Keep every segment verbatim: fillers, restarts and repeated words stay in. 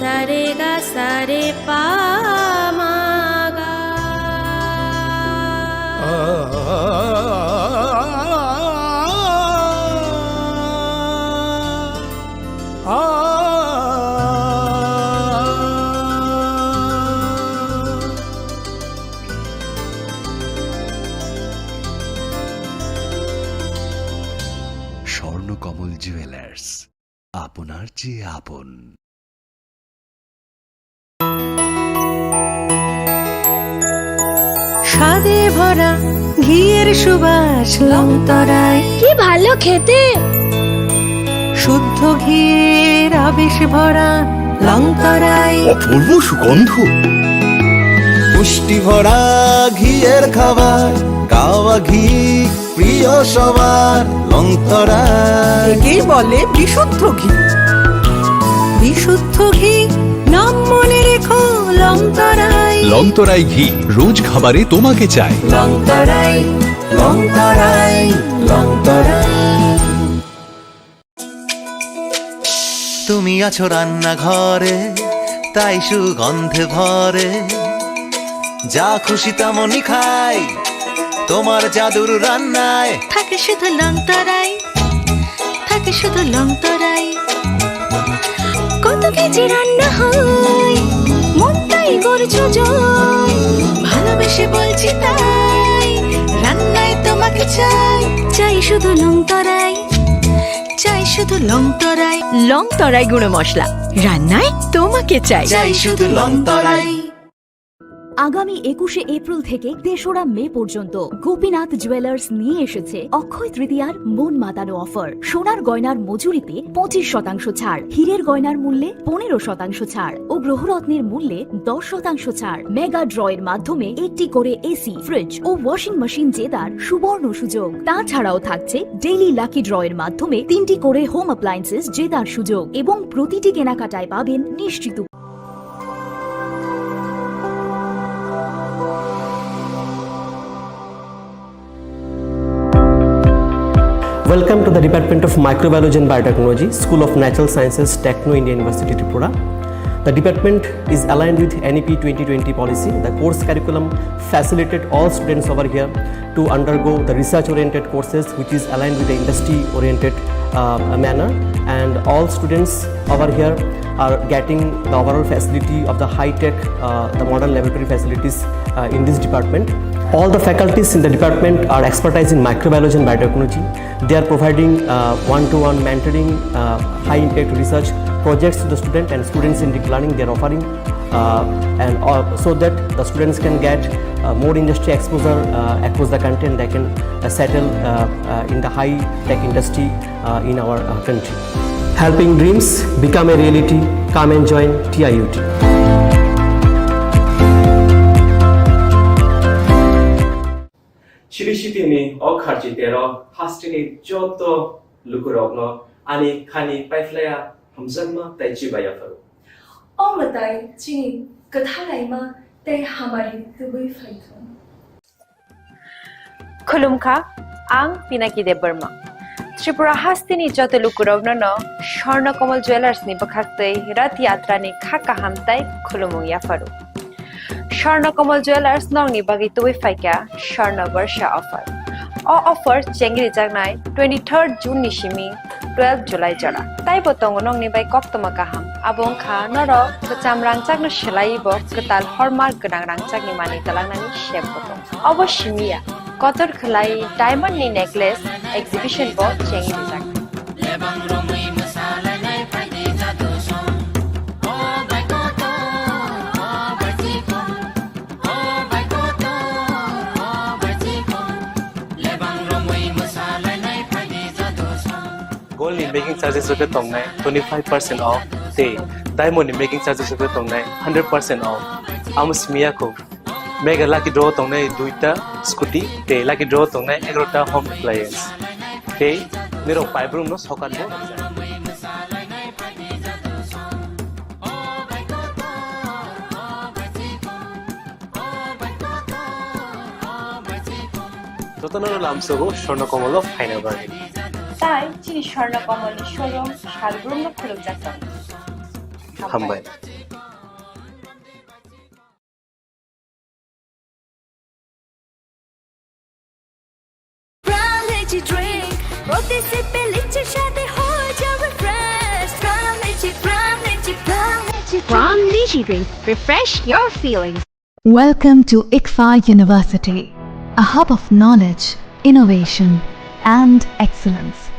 Sare ga sare pa ma ga. Swarnakamal jewellers, আপনার চেয়ে আপন। স্বাদে ভরা ঘিয়ের সুবাস লংতরাই। কি ভালো খেতে। শুদ্ধ ঘিয়ের আবেশ ভরা লংতরাই। অপূর্ব সুগন্ধ। পুষ্টি ভরা ঘিয়ের খাবার, কাওয়া ঘি প্রিয় সবার, লংতরাই। একেই বলে বিশুদ্ধ ঘি। বিশুদ্ধ ঘি, নাম মনে রেখো লংতরাই। লংতরাই ঘি, রোজ খাবারে তোমাকে চাই। লংতরাই, লংতরাই, লংতরাই। তুমি আছো রান্নাঘরে, তাই সুগন্ধে ভরে। যা খুশি তেমনই খাই, তোমার জাদুর রান্নায়। থাকে শুধু লংতরাই, থাকে শুধু লংতরাই। কত কেজি রান্না হয়, মনটাই করছো জয়। ভালোবেসে বলছি তাই, রান্নায় তোমাকে চাই। চাই শুধু লংতরাই, চাই শুধু লংতরাই। লংতরাই গুঁড়ো মশলা, রান্নায় তোমাকে চাই। চাই শুধু লংতরাই। আগামী একুশে এপ্রিল থেকে তেসরা মে পর্যন্ত গোপীনাথ জুয়েলার্স নিয়ে এসেছে অক্ষয় তৃতীয়ার মন মাতানো অফার। সোনার গয়নার মজুরিতে পঁচিশ শতাংশ ছাড়, হীরের গয়নার মূল্যে পনেরো শতাংশ ছাড় ও গ্রহরত্নের মূল্যে দশ শতাংশ ছাড়। মেগা ড্র এর মাধ্যমে একটি করে এসি, ফ্রিজ ও ওয়াশিং মেশিন জেতার সুবর্ণ সুযোগ। তাছাড়াও থাকছে ডেইলি লাকি ড্র এর মাধ্যমে তিনটি করে হোম অ্যাপ্লায়েন্সেস জেতার সুযোগ এবং প্রতিটি কেনাকাটায় পাবেন নিশ্চিত Welcome to the Department of Microbiology and Biotechnology, School of Natural Sciences, Techno India University, Tripura. The department is aligned with N E P twenty twenty policy. The course curriculum facilitate all students over here to undergo the research-oriented courses, which is aligned with the industry-oriented, uh, manner. And all students over here are getting the overall facility of the high-tech, uh, the modern laboratory facilities, uh, in this department. All the faculties in the department are expertise in microbiology and biotechnology. They are providing, uh, one-to-one mentoring, uh, high-impact research projects to the student and students in deep learning. They are offering, uh, and, uh, so that the students can get, uh, more industry exposure, uh, across the country, and they can, uh, settle, uh, uh, in the high-tech industry, uh, in our, uh, country. Helping dreams become a reality. Come and join T I U T. Chiri sitini o kharchi tero hasteni joto lukurokno ani khani paiphlaiya hamjakma tei chibai yapharo. O mwtai chini kwthalaima tei hamari tubui phaithung. Khulumkha, ang Pinaki Debbarma. Tripura hasteni joto lukurokno no Swarna Kamal Jewellers ni bwkhaktwi Rath Yatra ni kha kaham tei khulumung yapharo. Swarna Kamal Jewellers nokni bagwi tubui phaikha Swarna Barsha offer. O offer chengrijaknai twenty-third June ni simi twelve July jora. Taibo tongo nokni bai koktwma kaham. Abo wngkha norok kwcham rangchakno swlaiwi bo kwtal hallmark gwnang rangchakni manwi twlangnani sep bo tongo. Obo simi ya, kotor khwlai diamond ni necklace exhibition bo chengrijak. Gold ni making charges rok khe tongnai twenty-five percent off tei diamond ni making charges rok khe tongnai hundred percent off. Amo simi ya kho. Mega lucky draw tongnai duita scooty tei lucky draw tongnai egarota home appliance. Tei nirok paibrumno sokat bo rijak. Jotono lamsogo Swarna Kamal o phaina bagwi. Tai chini Swarna Kamal ni showroom salbrumno khulumjak tongo. Hambai. Lychee drink, roti se pe lychee shadi ho jawe fresh. Pran Lychee, Pran Lychee, Pran Lychee, Pran Lychee drink. Refresh your feelings. Welcome to ICFAI University, a hub of knowledge, innovation, and excellence.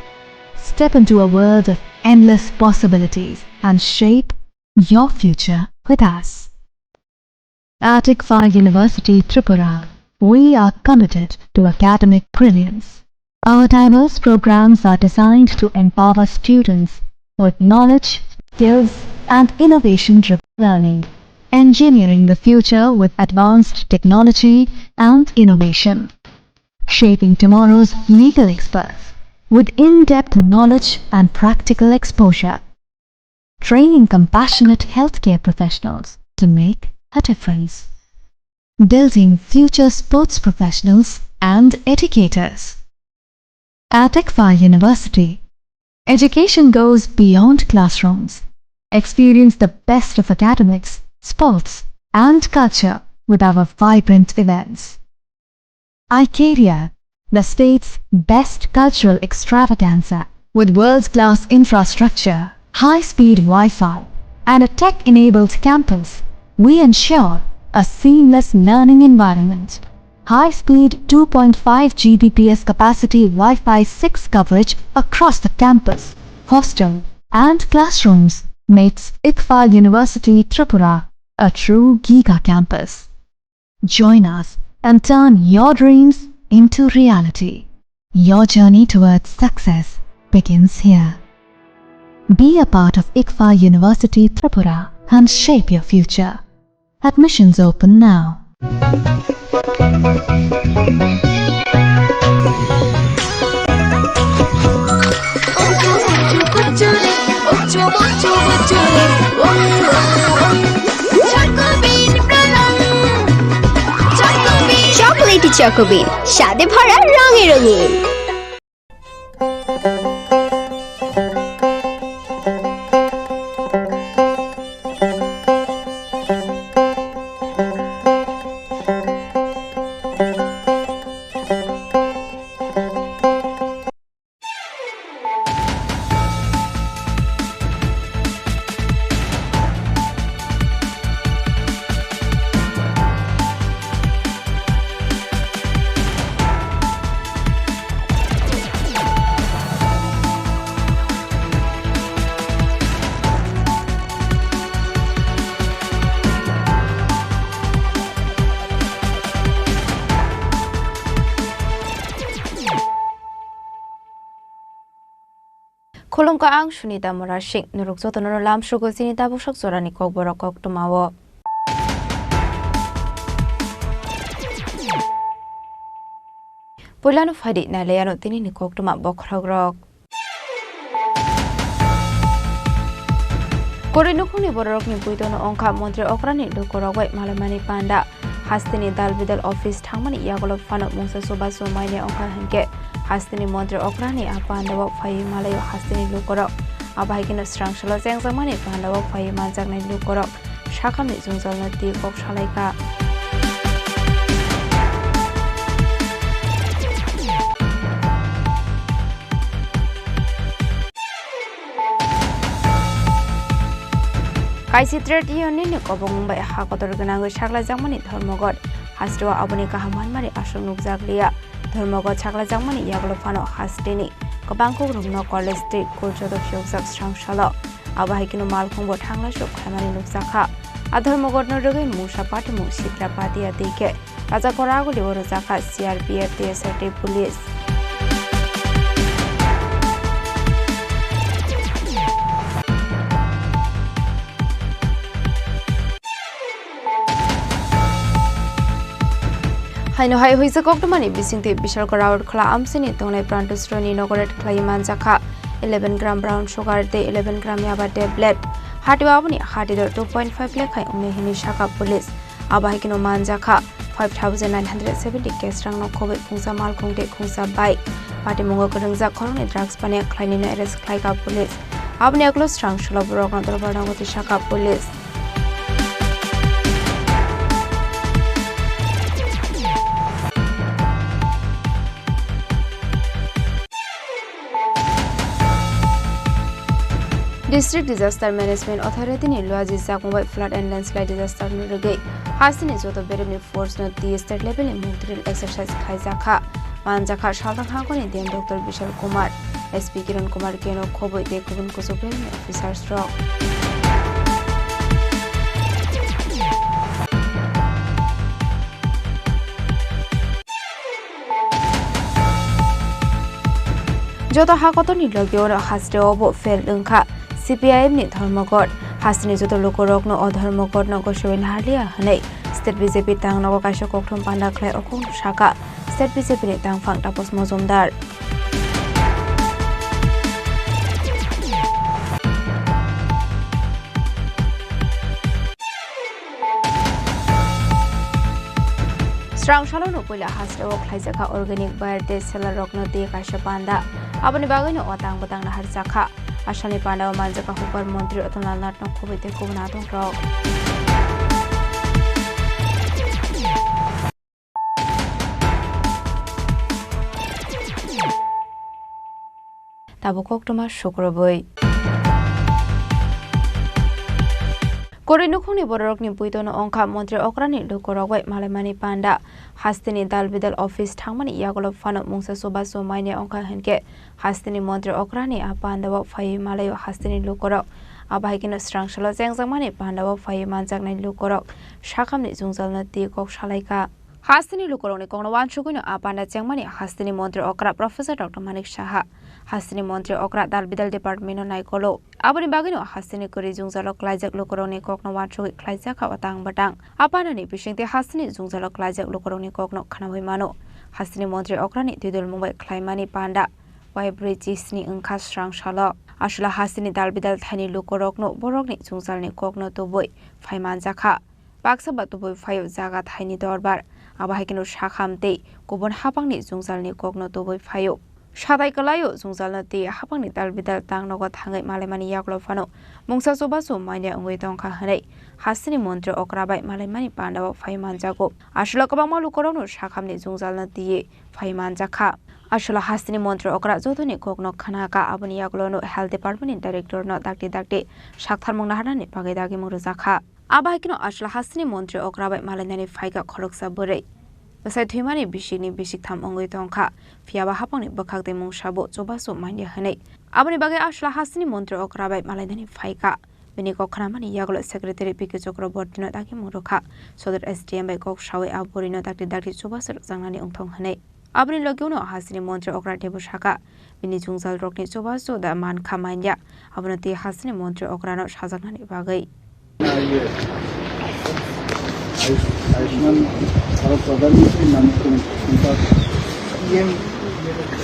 Step into a world of endless possibilities and shape your future with us. At ICFAI University Tripura, we are committed to academic brilliance. Our diverse programs are designed to empower students with knowledge, skills, and innovation-driven learning, engineering the future with advanced technology and innovation, shaping tomorrow's legal experts with in-depth knowledge and practical exposure, training compassionate healthcare professionals to make a difference, building future sports professionals and educators. At ICFAI University, education goes beyond classrooms. Experience the best of academics, sports, and culture with our vibrant events. iCareer, the state's best cultural extravaganza, with world-class infrastructure, high-speed Wi-Fi, and a tech-enabled campus, we ensure a seamless learning environment. High-speed two point five G B P S capacity Wi-Fi six coverage across the campus, hostel, and classrooms makes ICFAI University Tripura a true giga campus. Join us and turn your dreams into reality. Your journey towards success begins here. Be a part of ICFAI University Tripura and shape your future. Admissions open now. Chocolatey Choco Bean, স্বাদে ভরা রঙে রঙিন। Khulumkha, ang Sunita Murasing. Norok jotono lamsogo chini tabuksak jorani kokborok koktwmao. Puilano phaidi nailaiano tinini koktwma bokhorokrok. Kwrwi nukhungni bororokni buidono wngkha montri okrani lukurok bai malaimani panda. Hasteni dal bidal office thangmani yagulo phano mungsa chubachu maini wngkha hinkhe hasteni montri okrani a pandao phaiwi malaio hasteni lukurok. Abo hai kheno swrang salo chengjakmani pandao phaiwi manjaknai lukurok sakhamni jwngjalno twi kok salaikha. Kaisi trade union ni kobong bai ha kotor gwnangwi saklaijakmani Dharmaghat hasteo aboni kaham manmani aswk nukjakliya. Dharmaghat saklaijakmani yagulo phano hasteni kwbang kok rwngno college tei school joto phiyokjak swrang salo. Abo hai kheno malkhungbo thanglaichuk khaimani nukjakha. A Dharmaghatno rwgwi mungsa patimung sitra patiya twi khe Rajakora agulio rwjakha C R P F, T S R tei police. Haino hai huijak koktwmani bisingtwi Bishalkora Agartala amchini tongnai Pranto Sroni nogo raid khlaiwi manjakha eleven gram brown sugar tei eleven gram yaba tablet. Hatio aboni hati dor two point five lakh khai wngnai hinwi sakha police. Abo hai kheno manjakha five thousand nine hundred seventy cash rangno khobwi khungsa malkhung tei khungsa bike. Patimungo kwrwngjak khoroknwi drugs paniya khlainwino arrest khlaikha police. Aboni yagulo swrang salo borokno dorbar nango twi sakha police. District Disaster Management Authority ni luaji jakmung bai flood and landslide disaster no rwgwi hasteni joto beremni force no twi state level ni mung drill exercise khlaijakha. Manjakha salthang hangkoni D M Doctor Bishal Kumar, S P Kiran Kumar Keno khobwi tei kubun kuchuk beremni officers rok. Joto hakotorni logio no haste o bo fail wngkha C P I M ni Dharmaghat. Hasteni joto lukurokno o Dharmaghat no gosowi naharliya hwnwi State B J P tangnogo kaisa kokthum panda khlai okong saka State B J P ni tangphang Tapos Mojumdar. Srang salono puila hasteo khlaijakha organic buyer tei seller rokno twi kaisa panda. Aboni bagwino o tang bwtang naharjakha. Asalni pandao manjakha hukbar montri Ratan Lal Nath no khobwi tei kubun adongrok. Tabuk koktwma sukrubwi. Kwrwi nukhungni bororokni buitono wngkha montri okrani lukurok bai malaimani panda. Hasteni dal bidal office thangmani yagulo phano mungsa chubachu manya wngkha hinkhe hasteni montri okrani a pandao phaiwi malaio hasteni lukurok. Abo hai kheno srang salo chengjakmani pandao phaiwi manjaknai lukurok sakhamni jwngjalno twi kok salaikha. Hasteni lukurokni kokno wansugwino a panda chengmani hasteni montri okra Professor Doctor Manik Saha, hasteni montri okra dal bidal department no naikolo. Aboni bagwino hasteni kwrwi jwngjalo klaijak lukurokni kokno wansugwi khlaijakha o tang bwtang. A pandani bisingtwi hasteni jwngjalo klaijak lukurokni kokno khnawi mano. Hasteni montri okrani twidulmung bai khlaimani panda waibrwi chisni wngkha srang salo. Aswla hasteni dal bidal thaini lukurokno borokni jwngjalni kokno tubui phai manjakha. Baksa ba tubui phaio jaga thaini dorbar. Abo hai kheno sakham tei kubun hapangni jwngjalni kokno tubui phaio. Sadai kwlaio jwngjalno tei hapangni dal bidal tang nogo thangwi malaimani yagulo phano mungsa chubachu manya wngwi tongkha hwnwi hasteni montri okra bai malaimani pandao phai manjago. Aswla kwbangma lukurokno sakhamni jwngjalno twiwi phai manjakha. Aswla hasteni montri okra jotoni kokno khnakha, aboni yagulono health department ni director no dakti dakti saktharmung naharnani bagwi dagimung rwjakha. Abo hai kheno aswla hasteni montri okra bai malainani phaikha khoroksa bwrwi. Bwsai thwimani bisikni bisik tham wngwi tongkha, phiyaba hapangni bwkhak tei mungsabo chubachu manya hwnwi. Aboni bagwi aswla hasteni montri okra bai malainani phaikha. Bini kok khnamani yagulo secretary P K Chakrabortino dagimung rwkha. Sodor S D M bai kok sawi a bwrwino dakti dakti chubachu rwkjaknani wngthong hwnwi. Aboni logi uno hasteni montri okra teibo saka, bini jwngjalrokni chubachu da mankha manya, abono tei hasteni montri okrano sajaknani bagwi. Ayushman भारत प्रधानमंत्री नाम से उनका पीएम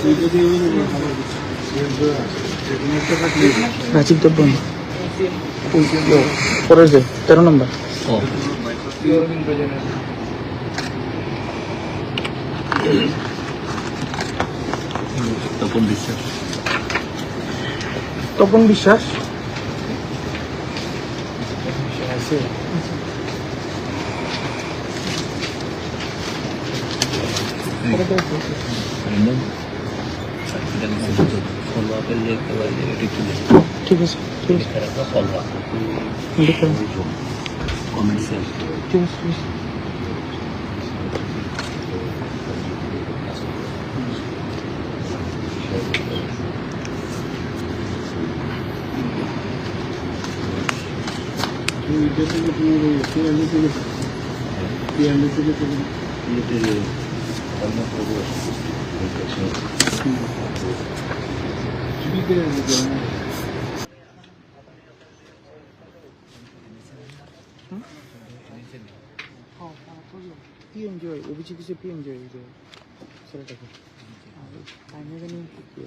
राजीव देवन। রাজীব দেববর্মা। ওই, ও, পরের যে তেরো নম্বর। তপন বিশ্বাস। তপন বিশ্বাস। ঠিক আছে, ঠিক আছে। লিখে রাখো। ঠিক আছে, ঠিক আছে। পিএমজেআই, ওবিসি কিছু পিএমজেআই, এই যে ছেলেটাকে। আর তাই না জানি কি কি।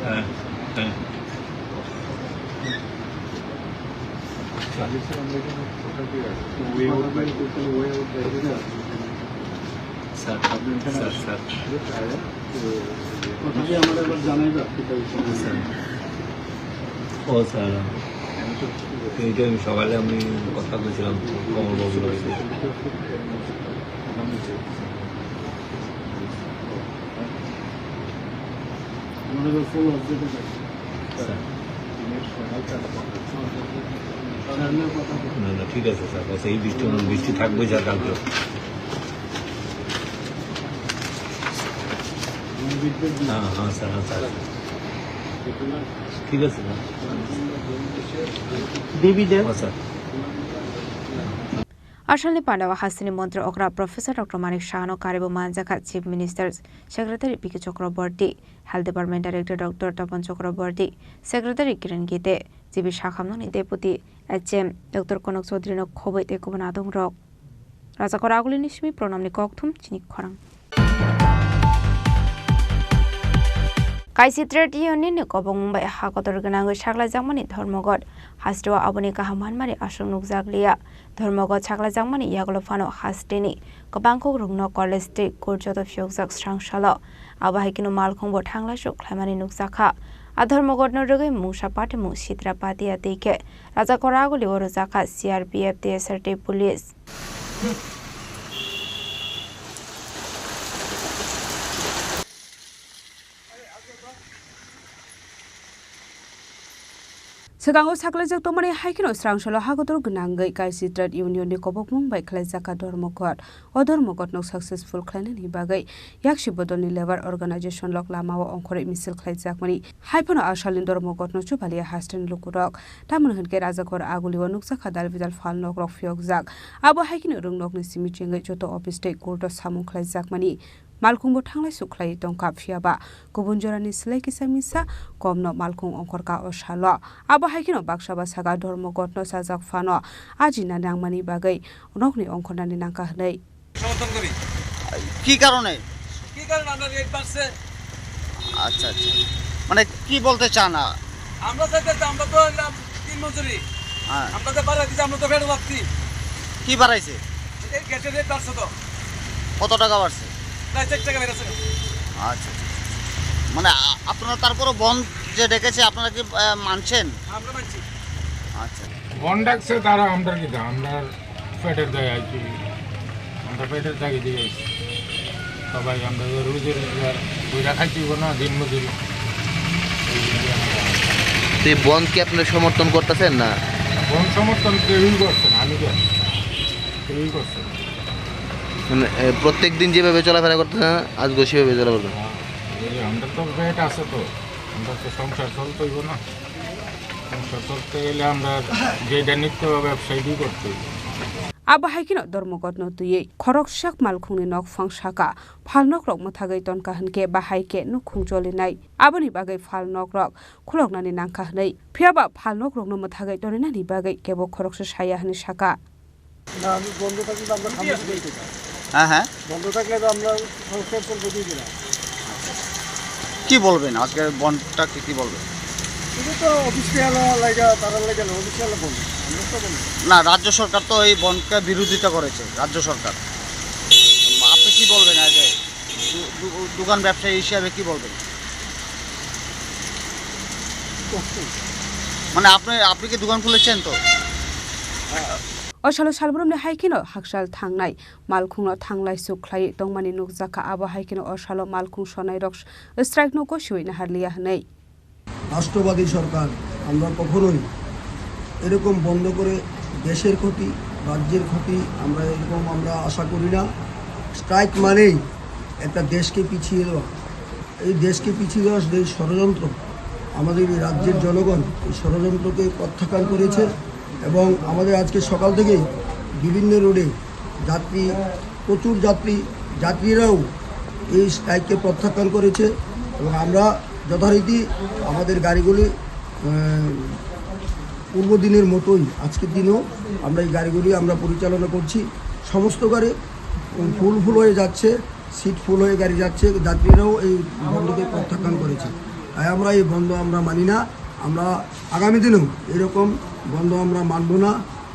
হ্যাঁ, হ্যাঁ। Sir, sir, sir. স্যার। ও স্যার, এইটা আমি সকালে আমি কথা বলছিলাম কমলবাবুর লগে। স্যার। না, না, ঠিক আছে স্যার, বাস এই বৃষ্টি, বৃষ্টি থাকবে স্যার কালকে। হ্যাঁ, হ্যাঁ স্যার, হ্যাঁ স্যার। ঠিক আছে স্যার। দেবী দেব। হ্যাঁ sir. Asalni pandao hasteni montri okra Professor Doctor Manik Sahano karibo manjakha Chief Minister Secretary P K Chakraborty, Health Department Director Doctor Tapan Chakraborty, Secretary Kiran Gite, G B Sakhamnani Deputy H M Doctor Konok Chaudhary no khoboi tei kubun adongrok. Rajakor Agulini simi Pranamni kokthum chini khorang. Kaisi trade union ni kobongmung bai ha kotor gwnangwi saklaijakmani Dhormogot hasteo aboni kaham manmani aswk nukjakliya. Dhormogot saklaijakmani yagulo phano hasteni kwbang kokrokno college tei court joto phiyokjak srangsalo. Abo hai kheno malkhungbo thanglaisuk khlaimani nukjakha. A Dhormogotno rwgwi mungsa patimung Sitra Patia tei khe Rajakor Agulio rwjakha C R P F, T S R tei police. Swkango saklaijak tongmani hai kheno srangsalo hakotor gwnangwi kaisi trade union ni kobokmung bai khlaijakha Dhormogot. O Dhormogotno successful khlainani bagwi Yaksi Bodolni Labour Organization lok lamao ongkhorwi misil khlaijakmani. Hai phano asalni Dhormogotno chubalia hasteni lukurok. Tamoni hwnkhe Rajakor Agulio nukjakha dal bidal phalnokrok phiyokjak. Abo hai kheno rwngnokni simi chengwi joto office tei court o samung khlaijakmani. Malkhungbo thanglai suk khlaiwi tongkha, phiya ba kubun jorani slai kisa misa komno malkhung ongkhorkha o salo. Abo hai kheno baksa ba saka Dhormogotno chajak phano ajina nangmani bagwi nokni ongkhornani nangkha hwnwi. সমর্থন করি। কি কারণে? কি কারণে? আমরা রেট বাড়ছে। আচ্ছা, আচ্ছা। মানে কি বলতে চান? আ- আমরা চাইতে আমরা তো হইলাম দিনমজুরি। হ্যাঁ। আমরা তো বাড়াই দিছি, আমরা তো পেটে লাগছি। কি বাড়াইছে? এই গ্যাসের রেট বাড়ছে তো। কত টাকা বাড়ছে? প্রায় চার টাকা বেড়েছে। আচ্ছা, আচ্ছা, আচ্ছা। মানে আ-, আপনারা তারপরও বন্ধ যে ডেকেছে, আপনারা কি, আহ, মানছেন? আমরা মানছি। আচ্ছা। বন্ধ ডাকছে তারা, আমরা কি দা-, আমরা পেটের দায়ে আইছি, আমরা পেটের দাগে দিয়ে আইছি। সবাই আমরা তো রুজি রোজগার, বুঝা খাইছি না, দিন মজুরি। এই যে আমরা তো এই বন্ধকে আপনি সমর্থন করতেছেন না? বন্ধ সমর্থন কেউই করছে না, আমি কেন? কেউই করছে না। মানে, এ, প্রত্যেক দিন যেভাবে চলাফেরা করতেছেন, আজকেও সেভাবে চলাফেরা করতেছেন? হ্যাঁ, এই আমরা তো পেট আছে তো, আমরা তো সংসার চলতে হইব না। সংসার চলতে গেলে আমরা যেটা নিত্য ব্যবসায়ী করতে হইব। Abo hai kheno Dhormogotno twiwi khoroksa malkhungni nokphang saka phalnokrok mwthagwi tonkha hwnkhe bahai khe nukhung jolinai. Aboni bagwi phalnokrok khuloknani nangkha hwnwi. Phiya ba phalnokrokno mwthagwi toninani bagwi kebo khoroksa saya hwnwi saka. না, আমি বন্ধ থাকলে তো আমরা সামনে দিকে এগোতে চাই। হ্যাঁ, হ্যাঁ। বন্ধ থাকলে তো আমরা সংস্কার চলবে দুই দিন। কি বলবেন আজকে বন্ধটা, কি, কি বলবেন? এটা তো অফিসিয়াল লাগে, তারা লাগে না, অফিসিয়াল বন্ধ। আমরা তো বন্ধ। না, রাজ্য সরকার তো এই বন্ধকে বিরোধিতা করেছে, রাজ্য সরকার। আপনি কি বলবেন আজ এই দু-, দু-, দোকান ব্যবসায়ী হিসাবে কি বলবেন? মানে আপনি, আপনি কি দোকান খুলেছেন তো? হ্যাঁ। O salo salbrumni hai kheno hakchal thangnai malkhungno thanglai suk khlaiwi tongmani nukjakha, abo hai kheno o salo malkhung sonairok strike no gosiwi naharliya hwnwi. রাষ্ট্রবাদী সরকার, আমরা কখনোই এরকম বন্ধ করে দেশের ক্ষতি, রাজ্যের ক্ষতি, আমরা এরকম আমরা আশা করি না। স্ট্রাইক মানেই একটা দেশকে পিছিয়ে দেওয়া। এই দেশকে পিছিয়ে দেওয়ার যে ষড়যন্ত্র, আমাদের এই রাজ্যের জনগণ এই ষড়যন্ত্রকে প্রত্যাখ্যান করেছে এবং আমাদের আজকে সকাল থেকেই বিভিন্ন রোডে যাত্রী, প্রচুর যাত্রী, যাত্রীরাও এই স্ট্রাইককে প্রত্যাখ্যান করেছে এবং আমরা যথারীতি আমাদের গাড়িগুলি, আহ, পূর্ব দিনের মতোই আজকের দিনও আমরা এই গাড়িগুলি আমরা পরিচালনা করছি। সমস্ত গাড়ি ফুল ফুল হয়ে যাচ্ছে, সিট ফুল হয়ে গাড়ি যাচ্ছে, যাত্রীরাও এই বন্ধকে প্রত্যাখ্যান করেছে। তাই আমরা এই বন্ধ আমরা মানি না। আমরা আগামী দিনেও এরকম বন্ধ আমরা মানব না,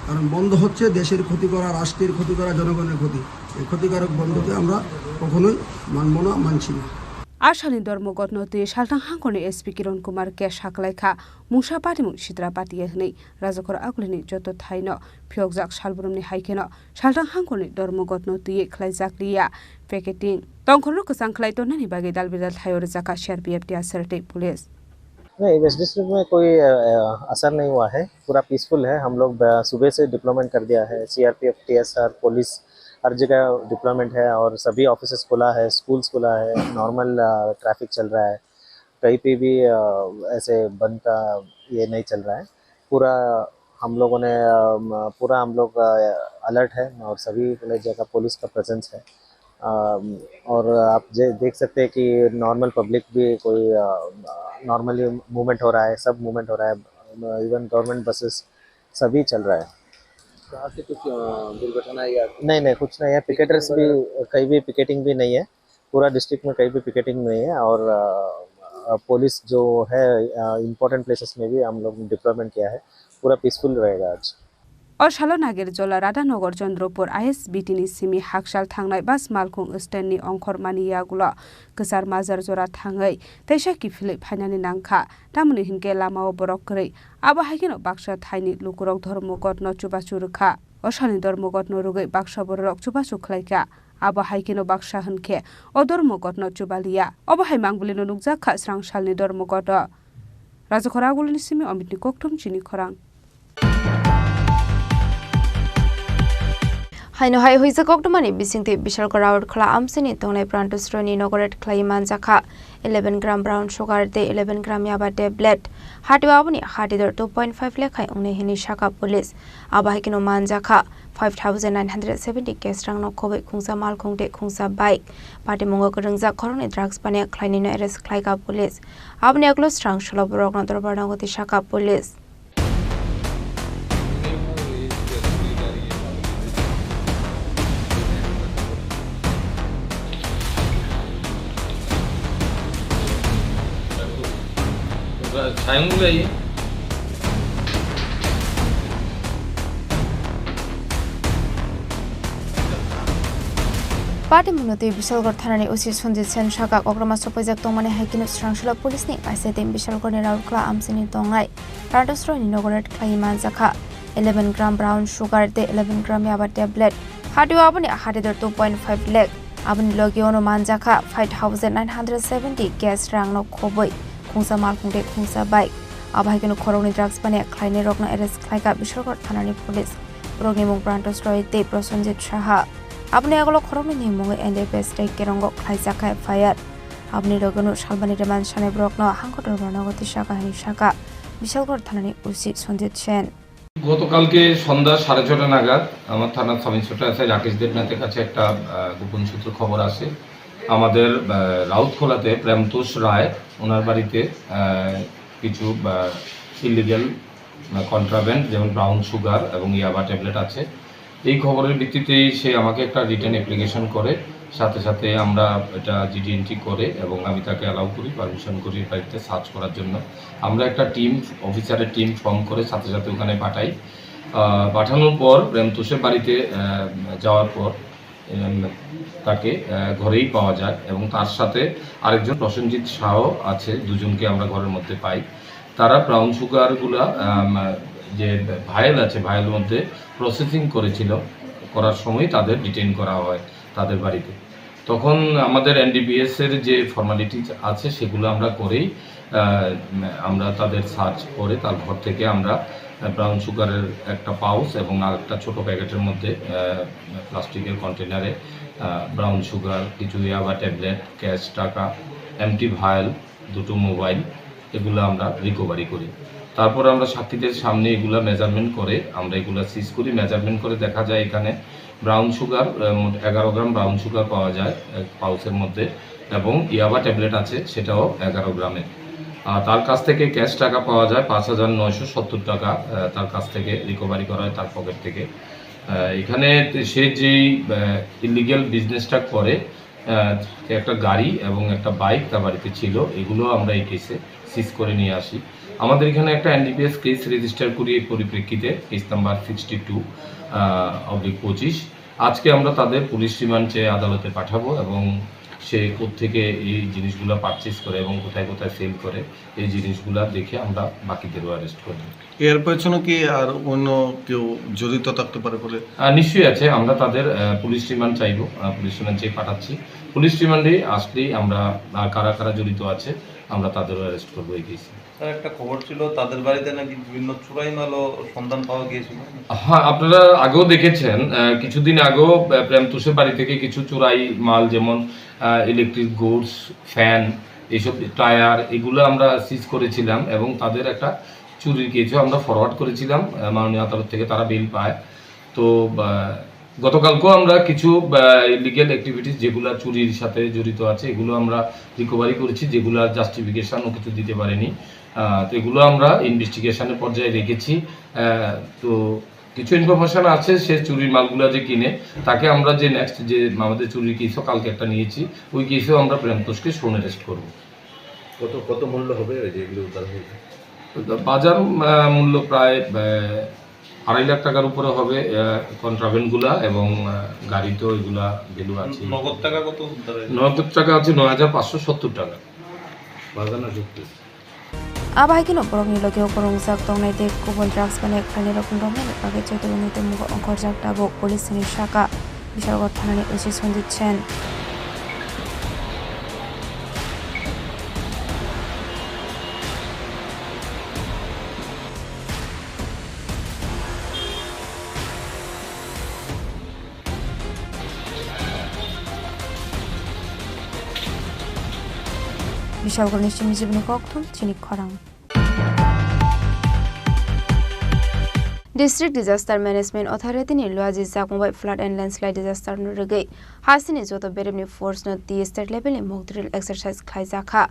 কারণ বন্ধ হচ্ছে দেশের ক্ষতি করা, রাষ্ট্রের ক্ষতি করা, জনগণের ক্ষতি। এই ক্ষতিকারক বন্ধকে আমরা কখনোই মানব না, মানছি না। A salni dormo gotno twi salthang hangkorni S P Kiron Kumar khe saklaikha mungsa patimung sitra patiya hwnwi. Rajakhor agulini joto thaino phiyokjak salbrumni hai kheno salthang hangkorni dormo gotno twiwi khlaijakliya picketing. Tongkhorno kwchang khlai tonnani bagwi dalbidal thaio rwjakha C R P F, T S R tei police. नहीं, waste district में कोई, अ, अ, असर नहीं हुआ है, पूरा पीसफुल है। हम लोग, अ, सुबह से डिप्लॉयमेंट कर दिया है, सीआरपीएफ, टीएसआर, पुलिस, हर जगह डिप्लॉयमेंट है और सभी ऑफिसेज खुला है, स्कूल्स खुला है, नॉर्मल, अ, ट्रैफिक चल रहा है। कहीं पे भी, अ, ऐसे बंद का ये नहीं चल रहा है। पूरा हम लोगों ने, अ, म-, पूरा हम लोग, अ, अलर्ट है और सभी जगह पुलिस का प्रेजेंस है। अ, और आप जे-, देख सकते हैं कि नॉर्मल पब्लिक भी कोई, अ, नॉर्मली मूवमेंट हो रहा है, सब मूवमेंट हो रहा है। इवन गवर्नमेंट बसेस सभी चल रहा है। कहाँ से कुछ, अ, दुर्घटना या नहीं, नहीं, कुछ नहीं है। पिकेटर्स भी, कहीं भी पिकेटिंग भी नहीं है। पूरा डिस्ट्रिक्ट में कहीं भी पिकेटिंग नहीं है और, अ, अ, पुलिस जो है, अ, इम्पोर्टेंट प्लेसेस में भी हम लोग डिप्लॉयमेंट किया है। पूरा पीसफुल रहेगा आज। O salo Nagerjola Radhanagar Chandrapur I S B T ni simi hakchal thangnai bus malkhung stand ni ongkhormani yagulo kwchar majar jora thangwi teisa kiphilwi phainani nangkha, tamoni hinkhe lamao borok kwrwi. Abo hai kheno baksa thaini lukurok dhormogotno chubachu rwkha. O salni dhormogotno rwgwi baksa bororok chubachu khlaikha. Abo hai kheno baksa hwn khe o dormo gotno chubaliya. Obo hai mangbwlino nukjak kha srang salni dormo goto. Rajakhor agulini simi Omitni kokthum chini khorang. Haino hai huijak koktwmani bisingtwi Bishalgarh Raut Khola amchaini tongnai Pranto Sroini inaugurate khlaiwi manjakha eleven gram brown sugar tei eleven gram yaba tablet. Hatio aboni hatidor two point five lekh hai wngnai hwnwi sakha police. Abo hai kheno manjakha five thousand nine hundred seventy cash rangno khobwi khungsa malkhung tei khungsa bike. Patimungo kwrwngjak khoroknwi drugs paniya khlainaino arrest khlaikha police. Aboni yagulo srang solo borokno dorbar nango twi sakha police. Patimungo twi Bishalgarh thanani O C Sanjit Sen sakha, kokroma sokpaijak tongmani hai kheno srangsola police ni kaisa team Bishalgarh ni Raurkela amchaini tongnai Pranto Sroini inaugurate khlaiwi manjakha eleven gram brown sugar tei eleven gram yaba tablet. Hatio aboni hatidor two point five lakh. Aboni logi ono manjakha five thousand nine hundred seventy cash rangno khobwi khungsa malkhung tei khungsa bike. Abo hai kheno khoroknwi drugs paniya khlainairokno arrest khlaikha Bishalgarh thanani police. Borokni mung Pranto Sroi tei Prosenjit Saha. Aboni yagulo khoroknwini mungwi N D P S tei Kerongo khlaijakha F I R. Aboni logi ono salbani remand sanai borokno hangkotor bornogo twi sakha hwnwi sakha Bishalgarh thanani O C Sanjit Sen. গতকালকে সন্ধ্যা সাড়ে ছটা নাগাদ আমার থানার sub inspector SI Rakesh দেবনাথের কাছে একটা, আহ, গোপন সূত্রে খবর আসে। আমাদের, আহ, রাউতখোলাতে প্রেমতোষ রায়, ওনার বাড়িতে, আহ, কিছু, আহ, ইলিগ্যাল, আহ, কন্ট্রাব্যান্ড, যেমন ব্রাউন সুগার এবং ইয়াবা ট্যাবলেট আছে। এই খবরের ভিত্তিতেই সে আমাকে একটা রিটেন অ্যাপ্লিকেশন করে, সাথে সাথে আমরা এটা জিডি এন্ট্রি করে এবং আমি তাকে অ্যালাউ করি, পারমিশন করি বাড়িতে সার্চ করার জন্য। আমরা একটা টিম, অফিসারের টিম ফর্ম করে সাথে সাথে ওখানে পাঠাই। আহ, পাঠানোর পর প্রেমতোষের বাড়িতে, আহ, যাওয়ার পর, উম, তাকে, আহ, ঘরেই পাওয়া যায় এবং তার সাথে আরেকজন প্রসেনজিৎ সাহাও আছে, দুজনকে আমরা ঘরের মধ্যে পাই। তারা ব্রাউন সুগারগুলা, আম, যে ভায়েল আছে, ভায়েল মধ্যে প্রসেসিং করেছিল, করার সময় তাদের ডিটেইন করা হয় তাদের বাড়িতে। তখন আমাদের এনডিপিএস এর যে ফর্মালিটিজ আছে সেগুলো আমরা করেই, আহ, আমরা তাদের সার্চ করে তার ঘর থেকে আমরা, আহ, ব্রাউন সুগারের একটা পাউচ এবং আরেকটা ছোট প্যাকেটের মধ্যে, আহ, প্লাস্টিকের কন্টেনারে, আহ, ব্রাউন সুগার, কিছু ইয়াবা ট্যাবলেট, ক্যাশ টাকা, এমটি ভায়েল, দুটো মোবাইল, এগুলো আমরা রিকভারি করি। তারপর আমরা সাক্ষীদের সামনে এগুলা মেজারমেন্ট করে, আমরা এগুলা সিজ করি। মেজারমেন্ট করে দেখা যায় এখানে ব্রাউন সুগার, আহ, মোট এগারো গ্রাম ব্রাউন সুগার পাওয়া যায় এক পাউচের মধ্যে, এবং ইয়াবা ট্যাবলেট আছে, সেটাও এগারো গ্রামের। আর তার কাছ থেকে ক্যাশ টাকা পাওয়া যায় পাঁচ হাজার নয়শো সত্তর টাকা, আহ, তার কাছ থেকে রিকভারি করা হয় তার পকেট থেকে। আহ, এখানে সে যেই ইলিগ্যাল বিজনেসটা করে, আহ, একটা গাড়ি এবং একটা বাইক তার বাড়িতে ছিল, এগুলো আমরা এই কেসে সিজ করে নিয়ে আসি। আমাদের এখানে একটা এনডিপিএস কেস রেজিস্টার করি এই পরিপ্রেক্ষিতে, case number sixty two oblique পঁচিশ। আজকে আমরা তাদের পুলিশ রিমান্ড চেয়ে আদালতে পাঠাবো এবং সে কোত্থেকে এই জিনিসগুলো পারচেজ করে এবং কোথায় কোথায় সেল করে, এই জিনিসগুলো দেখে আমরা বাকিদেরও অ্যারেস্ট করবো। এর পেছনে কি আর অন্য কেউ জড়িত থাকতে পারে বলে? আহ, নিশ্চয়ই আছে। আমরা তাদের, আহ, পুলিশ রিমান্ড চাইবো, আহ, পুলিশ রিমান্ড চেয়ে পাঠাচ্ছি। পুলিশ রিমান্ডে আসলেই আমরা, আহ, কারা কারা জড়িত আছে, আমরা তাদেরও অ্যারেস্ট করবো এই কেসে। স্যার, একটা খবর ছিল, তাদের বাড়িতে নাকি বিভিন্ন চুরাই মালও সন্ধান পাওয়া গিয়েছিল। হ্যাঁ, আপনারা আগেও দেখেছেন, আহ, কিছুদিন আগেও, আহ, প্রেমতোষের বাড়ি থেকে কিছু চুরাই মাল, যেমন, আহ, ইলেকট্রিক গুডস, ফ্যান, এইসব টায়ার, এগুলো আমরা সিজ করেছিলাম এবং তাদের একটা চুরির কেসও আমরা ফরওয়ার্ড করেছিলাম, আহ, মাননীয় আদালত থেকে তারা বেইল পায়। তো, আহ, গতকালকেও আমরা কিছু, আহ, ইলিগ্যাল অ্যাক্টিভিটিস যেগুলো চুরির সাথে জড়িত আছে, এগুলো আমরা রিকভারি করেছি, যেগুলো জাস্টিফিকেশনও কিছু দিতে পারেনি। আহ, তো এগুলো আমরা ইনভেস্টিগেশনের পর্যায়ে রেখেছি। আহ, তো কিছু ইনফরমেশন আছে, সে চুরির মালগুলা যে কিনে, তাকে আমরা যে নেক্সট যে আমাদের চুরির কেসও কালকে একটা নিয়েছি, ওই কেসেও আমরা প্রেমতোষকে শোন অ্যারেস্ট করবো। কত, কত মূল্য হবে যেগুলো উদ্ধার হয়েছে? বাজার, আহ, মূল্য প্রায়, আহ, আড়াই লাখ টাকার উপরে হবে, আহ, কন্ট্রাব্যান্ডগুলা এবং, আহ, গাড়ি তো এগুলা ভ্যালু আছে। নগদ টাকা কত উদ্ধার হয়েছে? নগদ টাকা আছে নয় হাজার পাঁচশো সত্তর টাকা। বাজার না যুক্তি। Abo hai kheno borokni logi o kwrwngjak tongnai tei kubun drugs bai khlainairokni romnani bagwi jotono tongmung ongkhorjak tabuk police ni saka. Bishalgarh thanani O C Sanjit Sen. Bishalgarhni simi jibini kokthum chini khorang. District Disaster Management Authority ni luaji jakmung bai flood and landslide disaster no rwgwi hasini joto beremni force no twi state level ni mock drill exercise khlaijakha.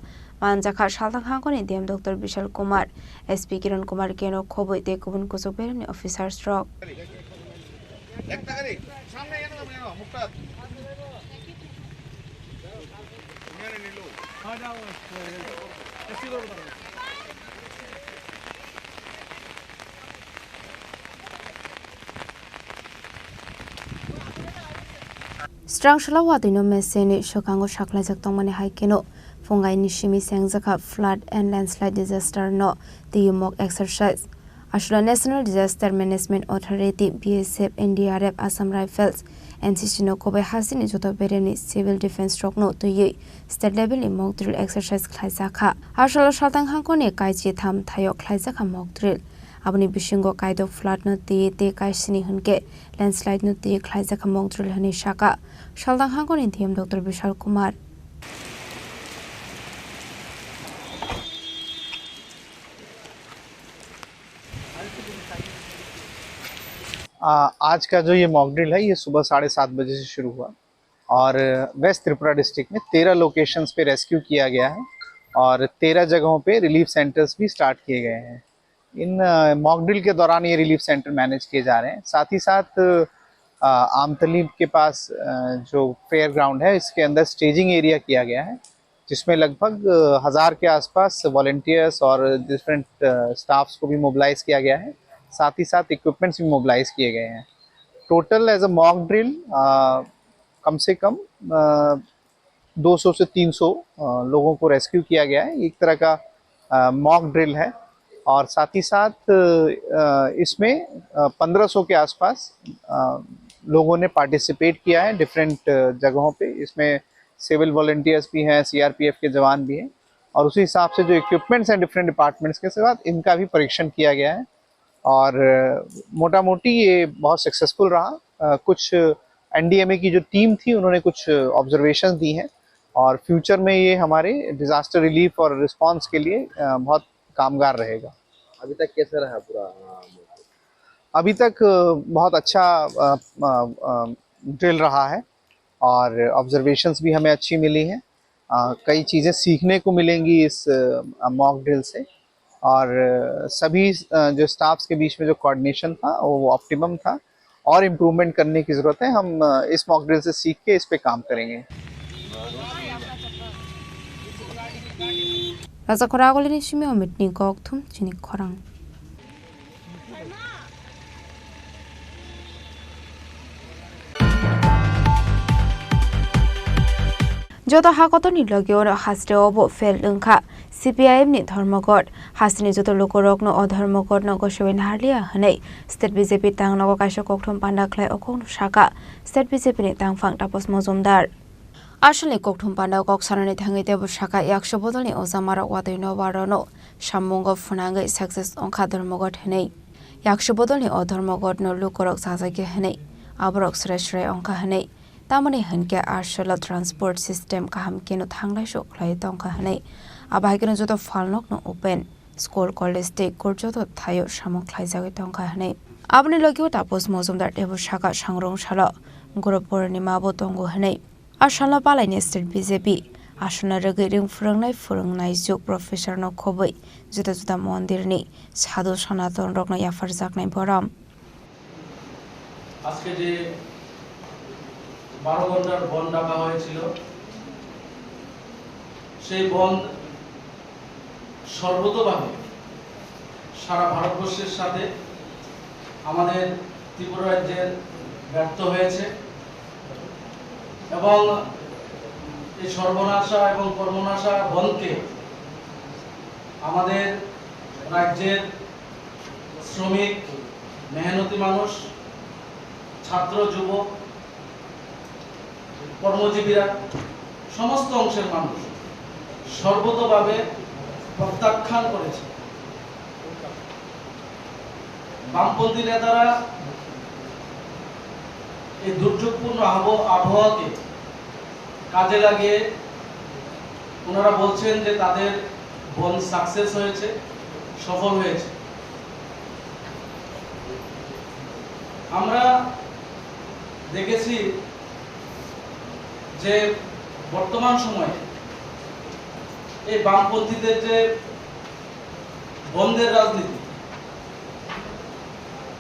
Manjakha Salthang Hangkoni D M Doctor Bishal Kumar, S P Kiran Kumar Keno khobwi tei kubun kuchuk beremni officers rok. Srangsla watwi no mesenwi swkango saklaijak tongmani hai kheno phungai ni simi chengjakha flood and landslide disaster no twi mock exercise. Aswla National Disaster Management Authority, B S F, N D R F, Assam Rifles, N C C no khobwi hasini joto beremni civil defence rokno twiwi state level ni mock drill exercise khlaijakha. Aswla Salthang Hangkoni kaisi tham thaio khlaijakha mock drill. Aboni bisingo kaidok flood no twi tei kaisini hwnkhe landslide no twi khlaijakha mock drill hwnwi saka Salthang Hangkoni D M Doctor Bishal Kumar. आ, आज का जो ये mock drill है, ये सुबह साढ़े सात बजे से शुरू हुआ और वेस्ट त्रिपुरा डिस्ट्रिक्ट में तेरह लोकेशंस पे रेस्क्यू किया गया है और तेरह जगहों पे रिलीफ सेंटर्स भी स्टार्ट किए गए हैं। इन, अ, मॉक ड्रिल के दौरान ये रिलीफ सेंटर मैनेज किए जा रहे हैं। साथ ही साथ, अ, आमतली के पास, अ, जो फेयर ग्राउंड है, इसके अंदर स्टेजिंग एरिया किया गया है, जिसमें लगभग, अ, हज़ार के आसपास वॉलंटियर्स और डिफरेंट, अ, स्टाफ्स को भी मोबिलाइज किया गया है। साथ ही साथ इक्विपमेंट्स भी मोबिलाइज किए गए हैं। Total as a mock drill, अ, कम से कम, अ, दो सौ से तीन सौ, अ, लोगों को रेस्क्यू किया गया है। एक तरह का, अ, मॉक ड्रिल है और साथ ही साथ, अ, इसमें, अ, पन्द्रह सौ के आसपास, अ, लोगों ने पार्टिसिपेट किया है डिफरेंट, अ, जगहों पे। इसमें सिविल वॉलंटियर्स भी हैं, सीआरपीएफ के जवान भी हैं और उसी हिसाब से जो इक्विपमेंट्स हैं डिफरेंट डिपार्टमेंट्स के साथ, इनका भी परीक्षण किया गया है। और, अ, मोटा मोटी ये बहुत सक्सेसफुल रहा। अ, कुछ एनडीएमए की जो टीम थी, उन्होंने कुछ ऑब्जर्वेशंस दी हैं और फ्यूचर में ये हमारे डिजास्टर रिलीफ और रिस्पांस के लिए, अ, बहुत कामगार रहेगा। अभी तक कैसा रहा पूरा, अ, मौसम? अभी तक अ, बहुत अच्छा ड्रिल रहा है और ऑब्जर्वेशंस भी हमें अच्छी मिली हैं। अ, कई चीज़ें सीखने को मिलेंगी इस मॉक ड्रिल से। और अ, सभी अ, जो स्टाफ्स के बीच में जो कोऑर्डिनेशन था, वो ऑप्टिमम था। और इम्प्रूवमेंट करने की ज़रूरत है। हम अ, इस मॉक ड्रिल से सीख के इस पे काम करेंगे। Raja Khoragolini simi Omitni kokthum chini khorang. Joto hakotorni logi oro haste obo fail wngkha. C P I M ni Dharmaghat hasteni joto lukurokno o Dharmaghatno gosoi narliya hwnwi State B J P tangnogo kaisa kokthum panda khlai o kokno saka State B J P ni tangphang Tapas Mojumdar. Asalni kokthum panda kok sanani thangwi teibo saka yakso bodolni ojamarok watwi nobarano sammungo phwnangwi success wngkha Dharmaghat hwnwi. Yakso bodolni o Dharmaghatno lukurok chajagya hwnwi aborok srai srai wngkha hwnwi. Tamoni hinkhe asolo transport system kaham keno thanglai sok khlai tongkha hwnwi. Abo hai kheno joto phalnokno open, school, college tei court joto thaio samung khlaijagwi tongkha hwnwi. Aboni logi o Tapas Mojumdar teibo saka sangrong salo Guru Purnima bo tongo hwnwi. A salno palaini State B J P aswkno rwgwi ring phwrwngnai phwrwngnai juk professor no khobwi juda juda mondir ni sadhu Sanaton rokno yapharjaknai borom. আজকে যে বারো ঘন্টার বন্ধ ডাকা হয়েছিল, সেই বন্ধ সর্বতোভাবে সারা ভারতবর্ষের সাথে আমাদের ত্রিপুরা রাজ্যের ব্যর্থ হয়েছে এবং এই সর্বনাশা এবং কর্মনাশা বন্ধকে আমাদের রাজ্যের শ্রমিক, মেহনতি মানুষ, ছাত্র, যুবক, কর্মজীবীরা, সমস্ত অংশের মানুষ সর্বতোভাবে প্রত্যাখ্যান করেছে। বামপন্থী নেতারা এই দুর্যোগপূর্ণ আবহ-, আবহাওয়াকে কাজে লাগিয়ে ওনারা বলছেন যে তাদের বন্ধ সাকসেস হয়েছে, সফল হয়েছে। আমরা দেখেছি যে বর্তমান সময়ে এই বামপন্থীদের যে বন্ধের রাজনীতি,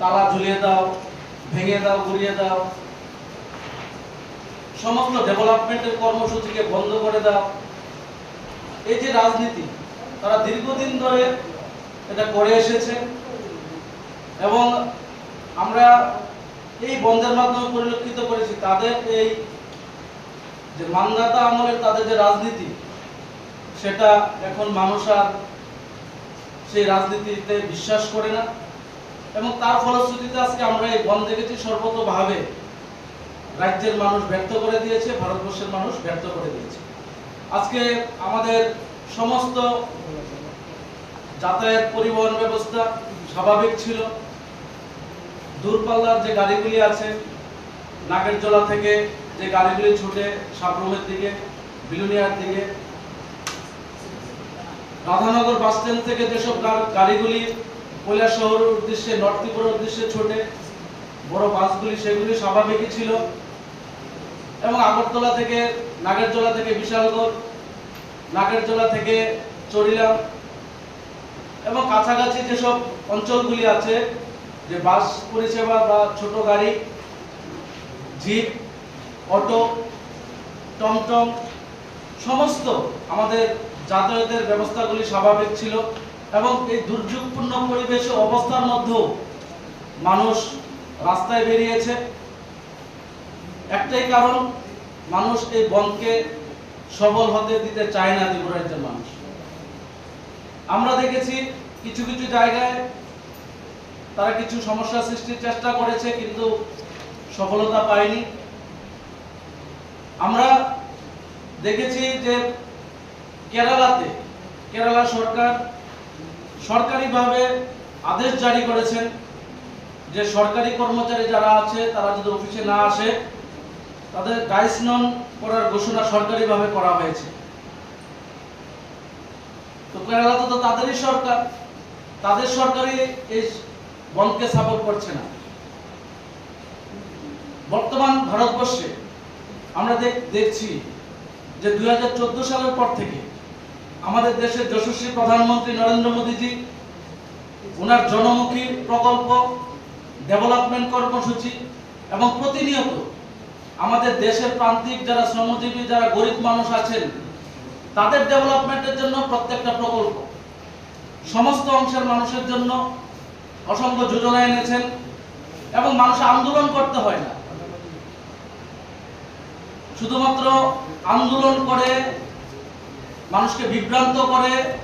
তালা ঝুলিয়ে দাও, ভেঙে দাও, গুড়িয়ে দাও, সমস্ত ডেভেলপমেন্টের কর্মসূচিকে বন্ধ করে দাও, এই যে রাজনীতি, তারা দীর্ঘদিন ধরে এটা করে এসেছে এবং আমরা এই বন্ধের মাধ্যমে পরিলক্ষিত করেছি তাদের এই যে মান্ধাতা আমলের তাদের যে রাজনীতি, সেটা এখন মানুষ আর সেই রাজনীতিতে বিশ্বাস করে না। এবং তার ফলশ্রুতিতে আজকে আমরা এই বন্ধ দেখেছি, সর্বতোভাবে রাজ্যের মানুষ ব্যর্থ করে দিয়েছে, ভারতবর্ষের মানুষ ব্যর্থ করে দিয়েছে। আজকে আমাদের সমস্ত যাতায়াত পরিবহন ব্যবস্থা স্বাভাবিক ছিল। দূরপাল্লার যে গাড়িগুলি আছে, নাগেরজোলা থেকে যে গাড়িগুলি ছুটে সাব্রুমের দিকে, বিলোনিয়ার দিকে, রাধানগর বাস স্ট্যান্ড থেকে যেসব গা-, গাড়িগুলি কৈলাসহরের উদ্দেশ্যে, নর্থ ত্রিপুরার উদ্দেশ্যে ছোটে, বড় বাসগুলি, সেগুলি স্বাভাবিকই ছিল। এবং আগরতলা থেকে, নাগেরজোলা থেকে বিশালগড়, নাগেরজোলা থেকে চরিলাম এবং কাছাকাছি যেসব অঞ্চলগুলি আছে, যে বাস পরিষেবা বা ছোট গাড়ি, জিপ, অটো, টমটম, সমস্ত আমাদের যাতায়াতের ব্যবস্থাগুলি স্বাভাবিক ছিল এবং এই দুর্যোগপূর্ণ পরিবেশ ও অবস্থার মধ্যেও মানুষ রাস্তায় বেরিয়েছে। একটাই কারণ, মানুষ এই বন্ধকে সফল হতে দিতে চায় না ত্রিপুরা রাজ্যের মানুষ। আমরা দেখেছি কিছু কিছু জায়গায় তারা কিছু সমস্যা সৃষ্টির চেষ্টা করেছে, কিন্তু সফলতা পায়নি। আমরা দেখেছি যে কেরালাতে, কেরালা সরকার সরকারিভাবে আদেশ জারি করেছেন যে সরকারি কর্মচারী যারা আছে, তারা যদি অফিসে না আসে, তাদের ডাইস নন করার ঘোষণা সরকারিভাবে করা হয়েছে। তো কেরালা তো, তো তাদেরই সরকার, তাদের সরকারই এই বন্ধকে সাপোর্ট করছে না। বর্তমান ভারতবর্ষে আমরা দেখ- দেখছি যে দুই হাজার চোদ্দ সালের পর থেকে আমাদের দেশের যশস্বী প্রধানমন্ত্রী নরেন্দ্র মোদীজি ওনার জনমুখী প্রকল্প, ডেভেলপমেন্ট কর্মসূচি এবং প্রতিনিয়ত আমাদের দেশের প্রান্তিক যারা শ্রমজীবী, যারা গরিব মানুষ আছেন, তাদের ডেভেলপমেন্টের জন্য প্রত্যেকটা প্রকল্প সমস্ত অংশের মানুষের জন্য অসংখ্য যোজনা এনেছেন এবং মানুষ আন্দোলন করতে হয় না। শুধুমাত্র আন্দোলন করে, মানুষকে বিভ্রান্ত করে,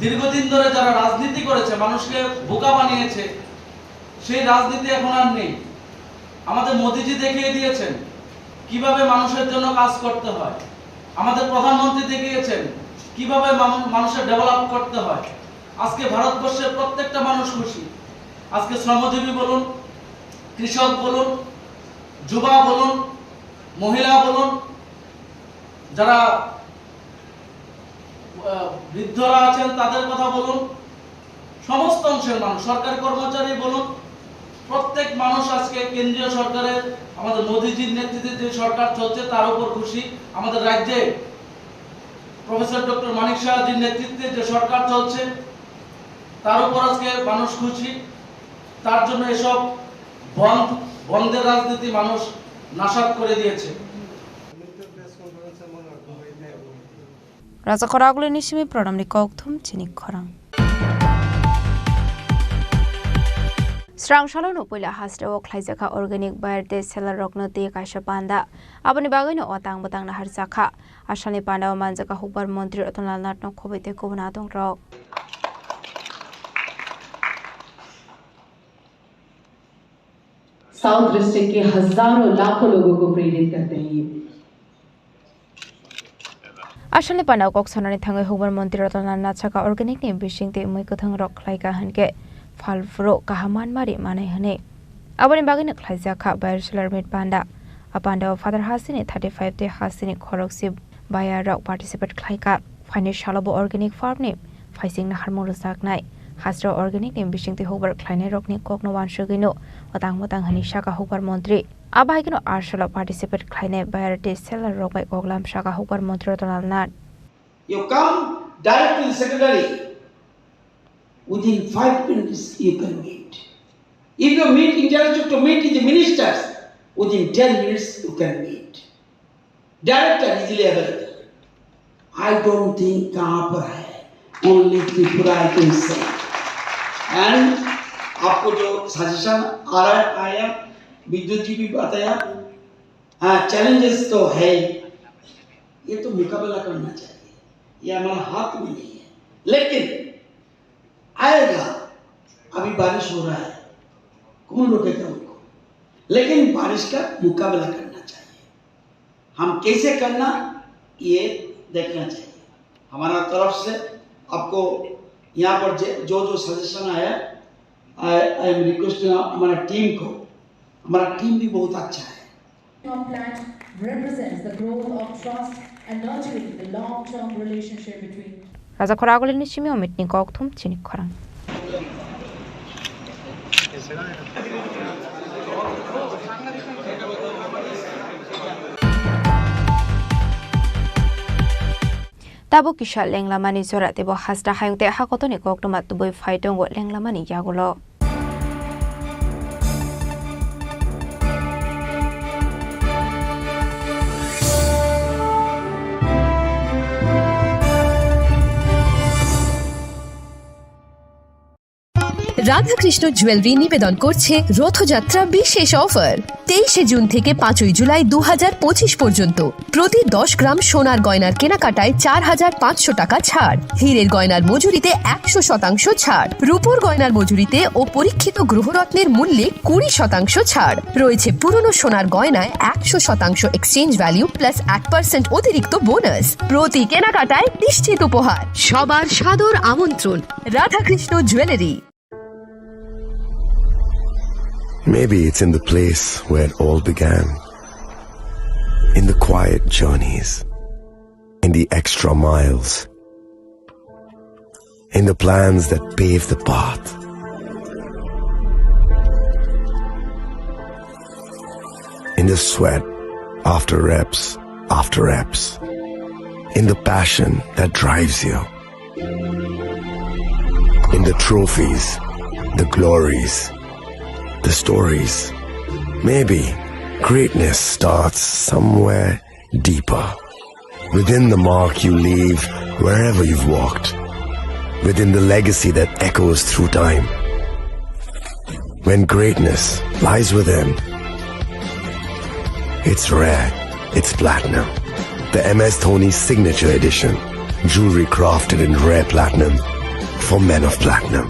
দীর্ঘদিন ধরে যারা রাজনীতি করেছে, মানুষকে বোকা বানিয়েছে, সেই রাজনীতি এখন আর নেই। আমাদের মোদিজি দেখিয়ে দিয়েছেন কিভাবে মানুষের জন্য কাজ করতে হয়। আমাদের প্রধানমন্ত্রী দেখিয়েছেন কিভাবে মানু- মানুষের ডেভেলপ করতে হয়। আজকে ভারতবর্ষের প্রত্যেকটা মানুষ খুশি। আজকে শ্রমজীবী বলুন, কৃষক বলুন, যুবা বলুন, মহিলা বলুন, যারা আহ, বৃদ্ধরা আছেন তাদের কথা বলুন, সমস্ত অংশের মানুষ, সরকারি কর্মচারী বলুন, প্রত্যেক মানুষ আজকে কেন্দ্রীয় সরকারের, আমাদের মোদিজির নেতৃত্বে যে সরকার চলছে তার উপর খুশি। আমাদের রাজ্যে প্রফেসর ডক্টর মানিক সাহাজির নেতৃত্বে যে সরকার চলছে তার উপর আজকে মানুষ খুশি। তার জন্য এসব বন্ধ, বন্ধের রাজনীতি মানুষ নাসাত করে দিয়েছে। Raja Khoragulini simi pranamni kokthum chini khorang. Srang salono puila hasteo khlaijakha organic buyer tei seller rokno tei kaisa panda. Aboni bagwino o tang bwtang naharjakha. Asalni pandao manjakha hukbar montri Ratanlal Nathno khobwi tei kubun adongrok. South district के हजारों लाखों लोगों को प्रेरित करते हैं ये। Asalni pandao kok sonani thangwi hukbar montri Ratanlal Nath sakha organic ni bising tei mui kwthang rok khlaikha hinkhe phalphuru kaham manmari manai hwnwi. Aboni bagwino khlaijakha buyer seller meet panda. A pandao phatar hasteni thirty five tei hasteni khorokse buyer rok participate khlaikha. Phaini salo bo organic farm ni phaising naharmung rwjaknai. Hasteo organic ni bisingtwi hukbar khlainai rokni kokno wansugwino otang motang hwnwi sakha hukbar montri. Abo hai kheno arsalo participate khlainai buyer tei seller rok bai koklam sakha hukbar montri Ratanlal Nath. You come direct to the secretary. Within five minutes you can meet. If you meet, intellectual to meet with the ministers, within ten minutes you can meet. Director easily available. I don't think कहाँ पर है, only Tripura I can say. And आपको जो सजेशन आ रहा है, आया, विद्युत जी भी बताया, हाँ, चैलेंजेस तो है ही, ये तो मुकाबला करना चाहिए, ये हमारा हाथ में नहीं है। लेकिन आएगा, अभी बारिश हो रहा है, कौन रोकेगा उनको? लेकिन बारिश का मुकाबला करना चाहिए। हम कैसे करना, ये देखना चाहिए। हमारा तरफ से आपको यहाँ पर जे-, जो जो सजेशन आया, I, I am requesting हमारा टीम को, हमारा टीम भी बहुत अच्छा है। Our plan represents the growth of trust and nurturing the long-term relationship between Raja Khoragulini simi omitni kokthum chini khorang. Tabuk kisa lenglamani jora teibo hasta hayung tei hakotoni koktwma tubui phai tongo lenglamani yagulo. Radhakrishna jewellery নিবেদন করছে রথযাত্রা বিশেষ অফার। তেইশে জুন থেকে পাঁচই জুলাই দু হাজার পঁচিশ পর্যন্ত প্রতি দশ গ্রাম সোনার গয়নার কেনাকাটায় চার হাজার পাঁচশো টাকা ছাড়, হীরের গয়নার মজুরিতে একশো শতাংশ ছাড়, রূপোর গয়নার মজুরিতে ও পরীক্ষিত গ্রহরত্নের মূল্যে কুড়ি শতাংশ ছাড়। রয়েছে পুরনো সোনার গয়নায় একশো শতাংশ এক্সচেঞ্জ ভ্যালু প্লাস এক পার্সেন্ট অতিরিক্ত বোনাস। প্রতি কেনাকাটায় নিশ্চিত উপহার। সবার সাদর আমন্ত্রণ। Radhakrishna jewellery. Maybe it's in the place where it all began. In the quiet journeys, in the extra miles, in the plans that pave the path. In the sweat after reps after reps. In the passion that drives you. In the trophies, the glories, the stories. Maybe greatness starts somewhere deeper. Within the mark you leave wherever you've walked. Within the legacy that echoes through time. When greatness lies within, it's rare, it's platinum. The M S Dhoni Signature Edition. Jewelry crafted in rare platinum for men of platinum.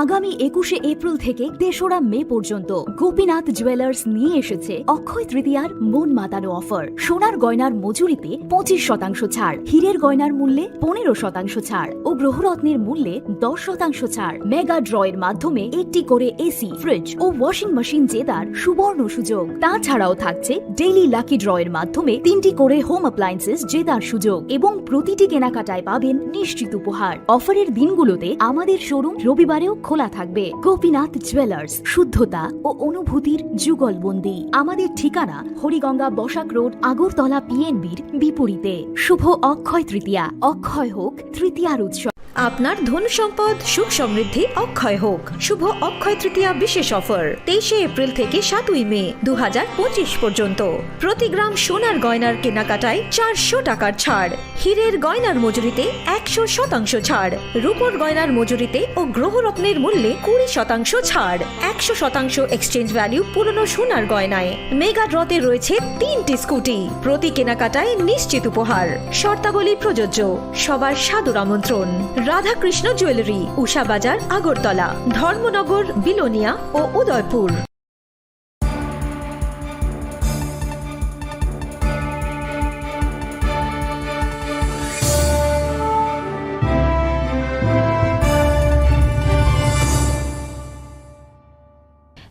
আগামী একুশে এপ্রিল থেকে তেসরা মে পর্যন্ত গোপীনাথ জুয়েলার্স নিয়ে এসেছে অক্ষয় তৃতীয়ার মন মাতানো অফার। সোনার গয়নার মজুরিতে পঁচিশ শতাংশ ছাড়, হীরের গয়নার মূল্যে পনেরো শতাংশ ছাড় ও গ্রহরত্নের মূল্যে দশ শতাংশ ছাড়। মেগা ড্র এর মাধ্যমে একটি করে এসি, ফ্রিজ ও ওয়াশিং মেশিন জেতার সুবর্ণ সুযোগ। তাছাড়াও থাকছে ডেইলি লাকি ড্র এর মাধ্যমে তিনটি করে হোম অ্যাপ্লায়েন্সেস জেতার সুযোগ এবং প্রতিটি কেনাকাটায় পাবেন নিশ্চিত উপহার। অফারের দিনগুলোতে আমাদের শোরুম রবিবারেও খোলা থাকবে। গোপীনাথ জুয়েলার্স, শুদ্ধতা ও অনুভূতির যুগলবন্দি। আমাদের ঠিকানা হরিগঙ্গা বসাক রোড, আগরতলা পিএনবির বিপরীতে। শুভ অক্ষয় তৃতীয়া, অক্ষয় হোক তৃতীয়ার উৎসব। আপনার ধন সম্পদ সুখ সমৃদ্ধি অক্ষয় হোক। শুভ অক্ষয় তৃতীয়া বিশেষ অফার, তেইশে এপ্রিল থেকে সাতই মে দু হাজার পঁচিশ পর্যন্ত। প্রতি গ্রাম সোনার গয়নার কেনাকাটায় চারশো টাকার ছাড়, হীরের গয়নার মজুরিতে একশো শতাংশ ছাড়, রূপোর গয়নার মজুরিতে ও গ্রহরত্নের মূল্যে কুড়ি শতাংশ ছাড়, একশো শতাংশ এক্সচেঞ্জ ভ্যালু পুরনো সোনার গয়নায়। মেগা ড্রতে রয়েছে তিনটি স্কুটি, প্রতি কেনাকাটায় নিশ্চিত উপহার। শর্তাবলী প্রযোজ্য। সবার সাদর আমন্ত্রণ। রাধাকৃষ্ণ জুয়েলারি, উষা বাজার, আগরতলা, ধর্মনগর, বিলোনিয়া ও Udaipur.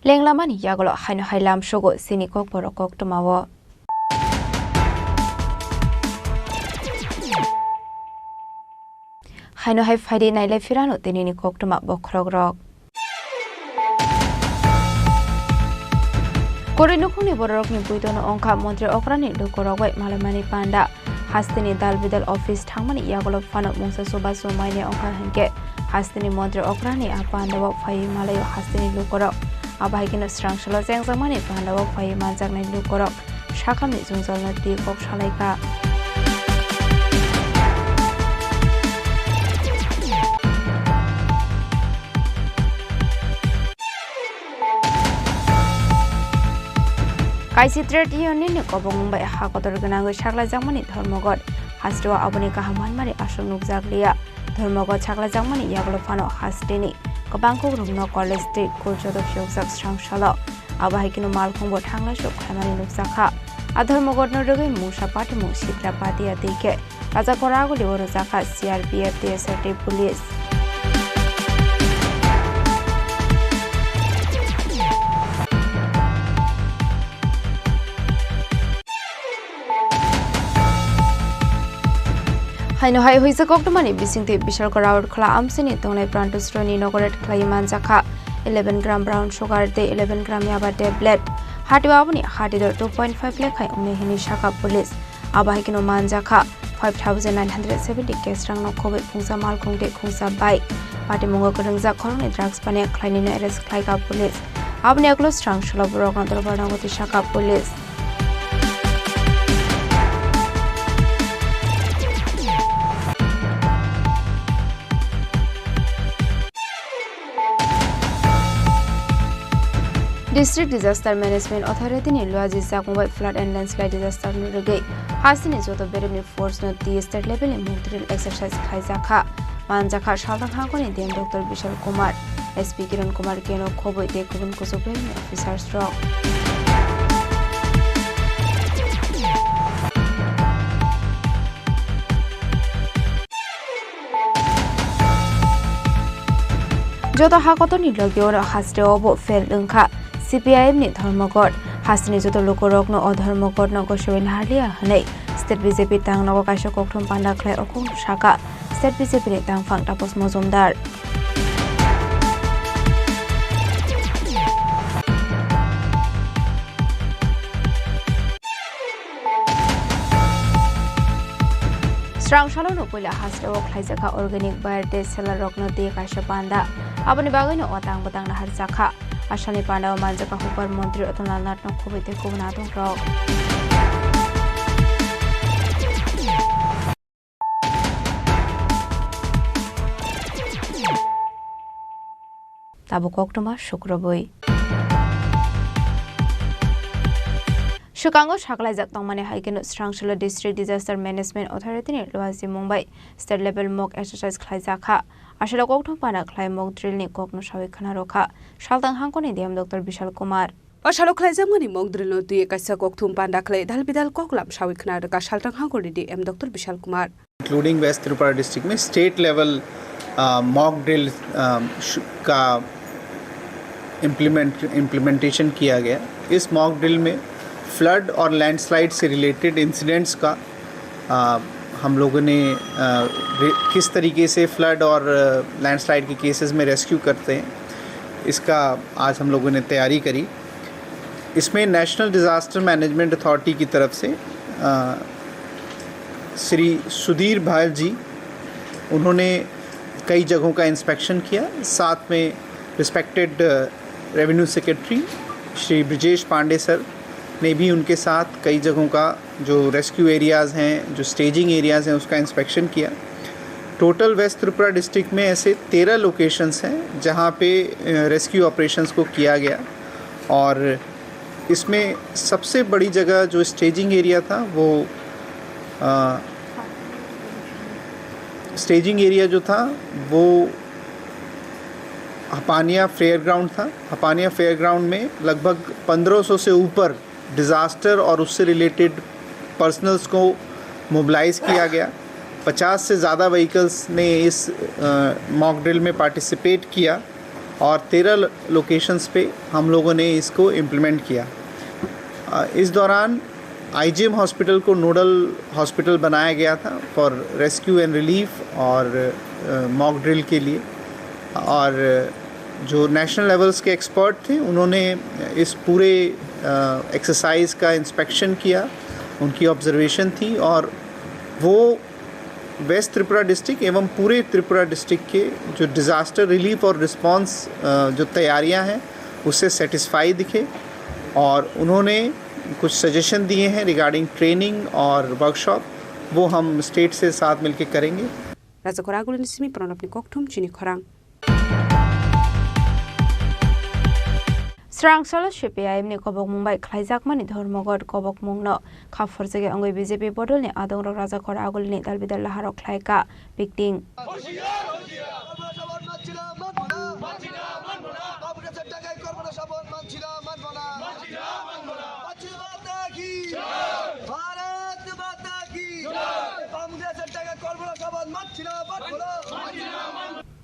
Lenglamani yagulo haino hai lamsogo chini kokborok koktwmao. Haino hai phaidi nailai phirano tinini koktwma bokhorokrok. Kwrwi nukhungni bororokni buidono wngkha montri okrani lukurok bai malaimani panda. Hasteni dal bidal office thangmani yagulo phano mungsa chubachu maini wngkha hinkhe hasteni montri okrani a pandao phaiwi malaio hasteni lukurok. Abo hai kheno swrang salo chengjakmani pandao phaiwi manjaknai lukurok. Sakhamni jwngjalno twi kok salaikha. Kaisi trade union ni kobongmung bai ha kotor gwnangwi saklaijakmani Dharmaghat hasteo aboni kaham manmani aswk nukjakliya. Dharmaghat saklaijakmani yagulo phano hasteni kwbang kukrukno college tei school joto phiyokjak swrang salo. Abo hai kheno malkhungbo thanglaisu khlaimani nukjakha. A Dharmaghatno rwgwi mungsa patimung Sitra Patia tei khe Raja Kora Aguli o rwjakha C R P F, T S R tei police. Haino hai huijak koktwmani bisingtwi Bishalkar Road khwla amchaini tongnai Pranto Sroni nogo raid khlaiwi manjakha eleven gram brown sugar tei eleven gram yaba tablet. Hatio aboni hati dor two point five lakh hai wngnai hwnwi sakha police. Abo hai kheno manjakha five thousand nine hundred seventy cash rangno khobwi khungsa malkhung tei khungsa bike. Patimungo kwrwngjak khoroknwi drugs paniya khlainwino arrest khlaikha police. Aboni yagulo swrang salo borokno dorbar nango twi sakha police. District Disaster Management Authority ni luajijak mobile flood and landslide disaster no rwgwi hasteni joto beremni force no twi state level ni mock drill exercise khlaijakha. Manjakha Salthang Hangkoni D M Doctor Bishal Kumar, S P Kiran Kumar Keno khobwi tei kubun kuchuk level ni officers rok. Joto ha kotorni logi oro haste obo fail wngkha C P I M ni Dharmaghat. Hasteni joto lukurokno o Dharmaghatno gosowi naharliya hwnwi State B J P tangnogo kaisa kokthum panda khlai okung saka State B J P ni tangphang Tapos Mojumdar. Rang salo no puila hasteo khlaijakha organic buyer tei seller rokno twi kaisa panda. Aboni bagwino o tang bwtang naharjakha. Asalni pandao manjakha hukbar montri Ratan Lal Nath no khobwi tei kubun adongrok. Tabuk koktwma sukrubwi. Swkango saklaijak tongmani hai kheno Srangsalo District Disaster Management Authority ni luachi mung bai state level mock exercise khlaijakha. Asalo kokthum pana khlai mock drill ni kokno sawi khna rokha Saltang hangkoni D M Doctor Bishal Kumar. Asalo khlaijakmani mock drill no twi kaisa kokthum panda khlai dal bidal koklam sawi khna rwkha Saltang hangkoni D M Doctor Bishal Kumar. Including West Tripura district में state level mock drill का implement implementation किया गया। इस mock drill में फ्लड और लैंडस्लाइड से related incidents का अ, हम लोगों ने अ, रि- किस तरीके से फ्लड और लैंडस्लाइड के केसेस में रेस्क्यू करते हैं, इसका आज हम लोगों ने तैयारी करी। इसमें नेशनल डिजास्टर मैनेजमेंट अथॉरिटी की तरफ से अ, श्री सुधीर भाल जी, उन्होंने कई जगहों का इंस्पेक्शन किया। साथ में रिस्पेक्टेड रेवेन्यू सेक्रेटरी श्री ब्रजेश पांडे सर ने भी उनके साथ कई जगहों का जो रेस्क्यू एरियाज़ हैं, जो स्टेजिंग एरियाज़ हैं, उसका इंस्पेक्शन किया। टोटल वेस्ट त्रिपुरा डिस्ट्रिक्ट में ऐसे तेरह लोकेशंस हैं जहाँ पे रेस्क्यू ऑपरेशंस को किया गया और इसमें सबसे बड़ी जगह जो स्टेजिंग एरिया था वो अ, स्टेजिंग एरिया जो था वो हपानिया फेयर ग्राउंड था। हपानिया फेयर ग्राउंड में लगभग पन्द्रह सौ से ऊपर डिज़ास्टर और उससे रिलेटेड पर्सनल्स को मोबिलाइज किया गया। पचास से ज़्यादा व्हीकल्स ने इस मॉक ड्रिल में पार्टिसिपेट किया और तेरह ल- लोकेशंस पे हम लोगों ने इसको इम्प्लीमेंट किया। अ, इस दौरान आईजीएम हॉस्पिटल को नोडल हॉस्पिटल बनाया गया था फॉर रेस्क्यू एंड रिलीफ और मॉक ड्रिल के लिए। और जो नेशनल लेवल्स के एक्सपर्ट थे, उन्होंने इस पूरे एक्सरसाइज का इंस्पेक्शन किया, उनकी ऑब्जर्वेशन थी और वो वेस्ट त्रिपुरा डिस्ट्रिक्ट एवं पूरे त्रिपुरा डिस्ट्रिक्ट के जो डिज़ास्टर रिलीफ और रिस्पॉन्स जो तैयारियां हैं, उससे सेटिस्फाई दिखे और उन्होंने कुछ सजेशन दिए हैं रिगार्डिंग ट्रेनिंग और वर्कशॉप, वो हम स्टेट से साथ मिलके करेंगे। Raja Khoragulini simi Pranabni kokthum chini khorang. Srangsalo C P I M ni kobokmung bai khlaijakmani Dharmaghat kobokmungno kha phurjagwi wngwi B J P bodolni adongrok Raja Khoragulini dalbidal laharok khlaika pikting.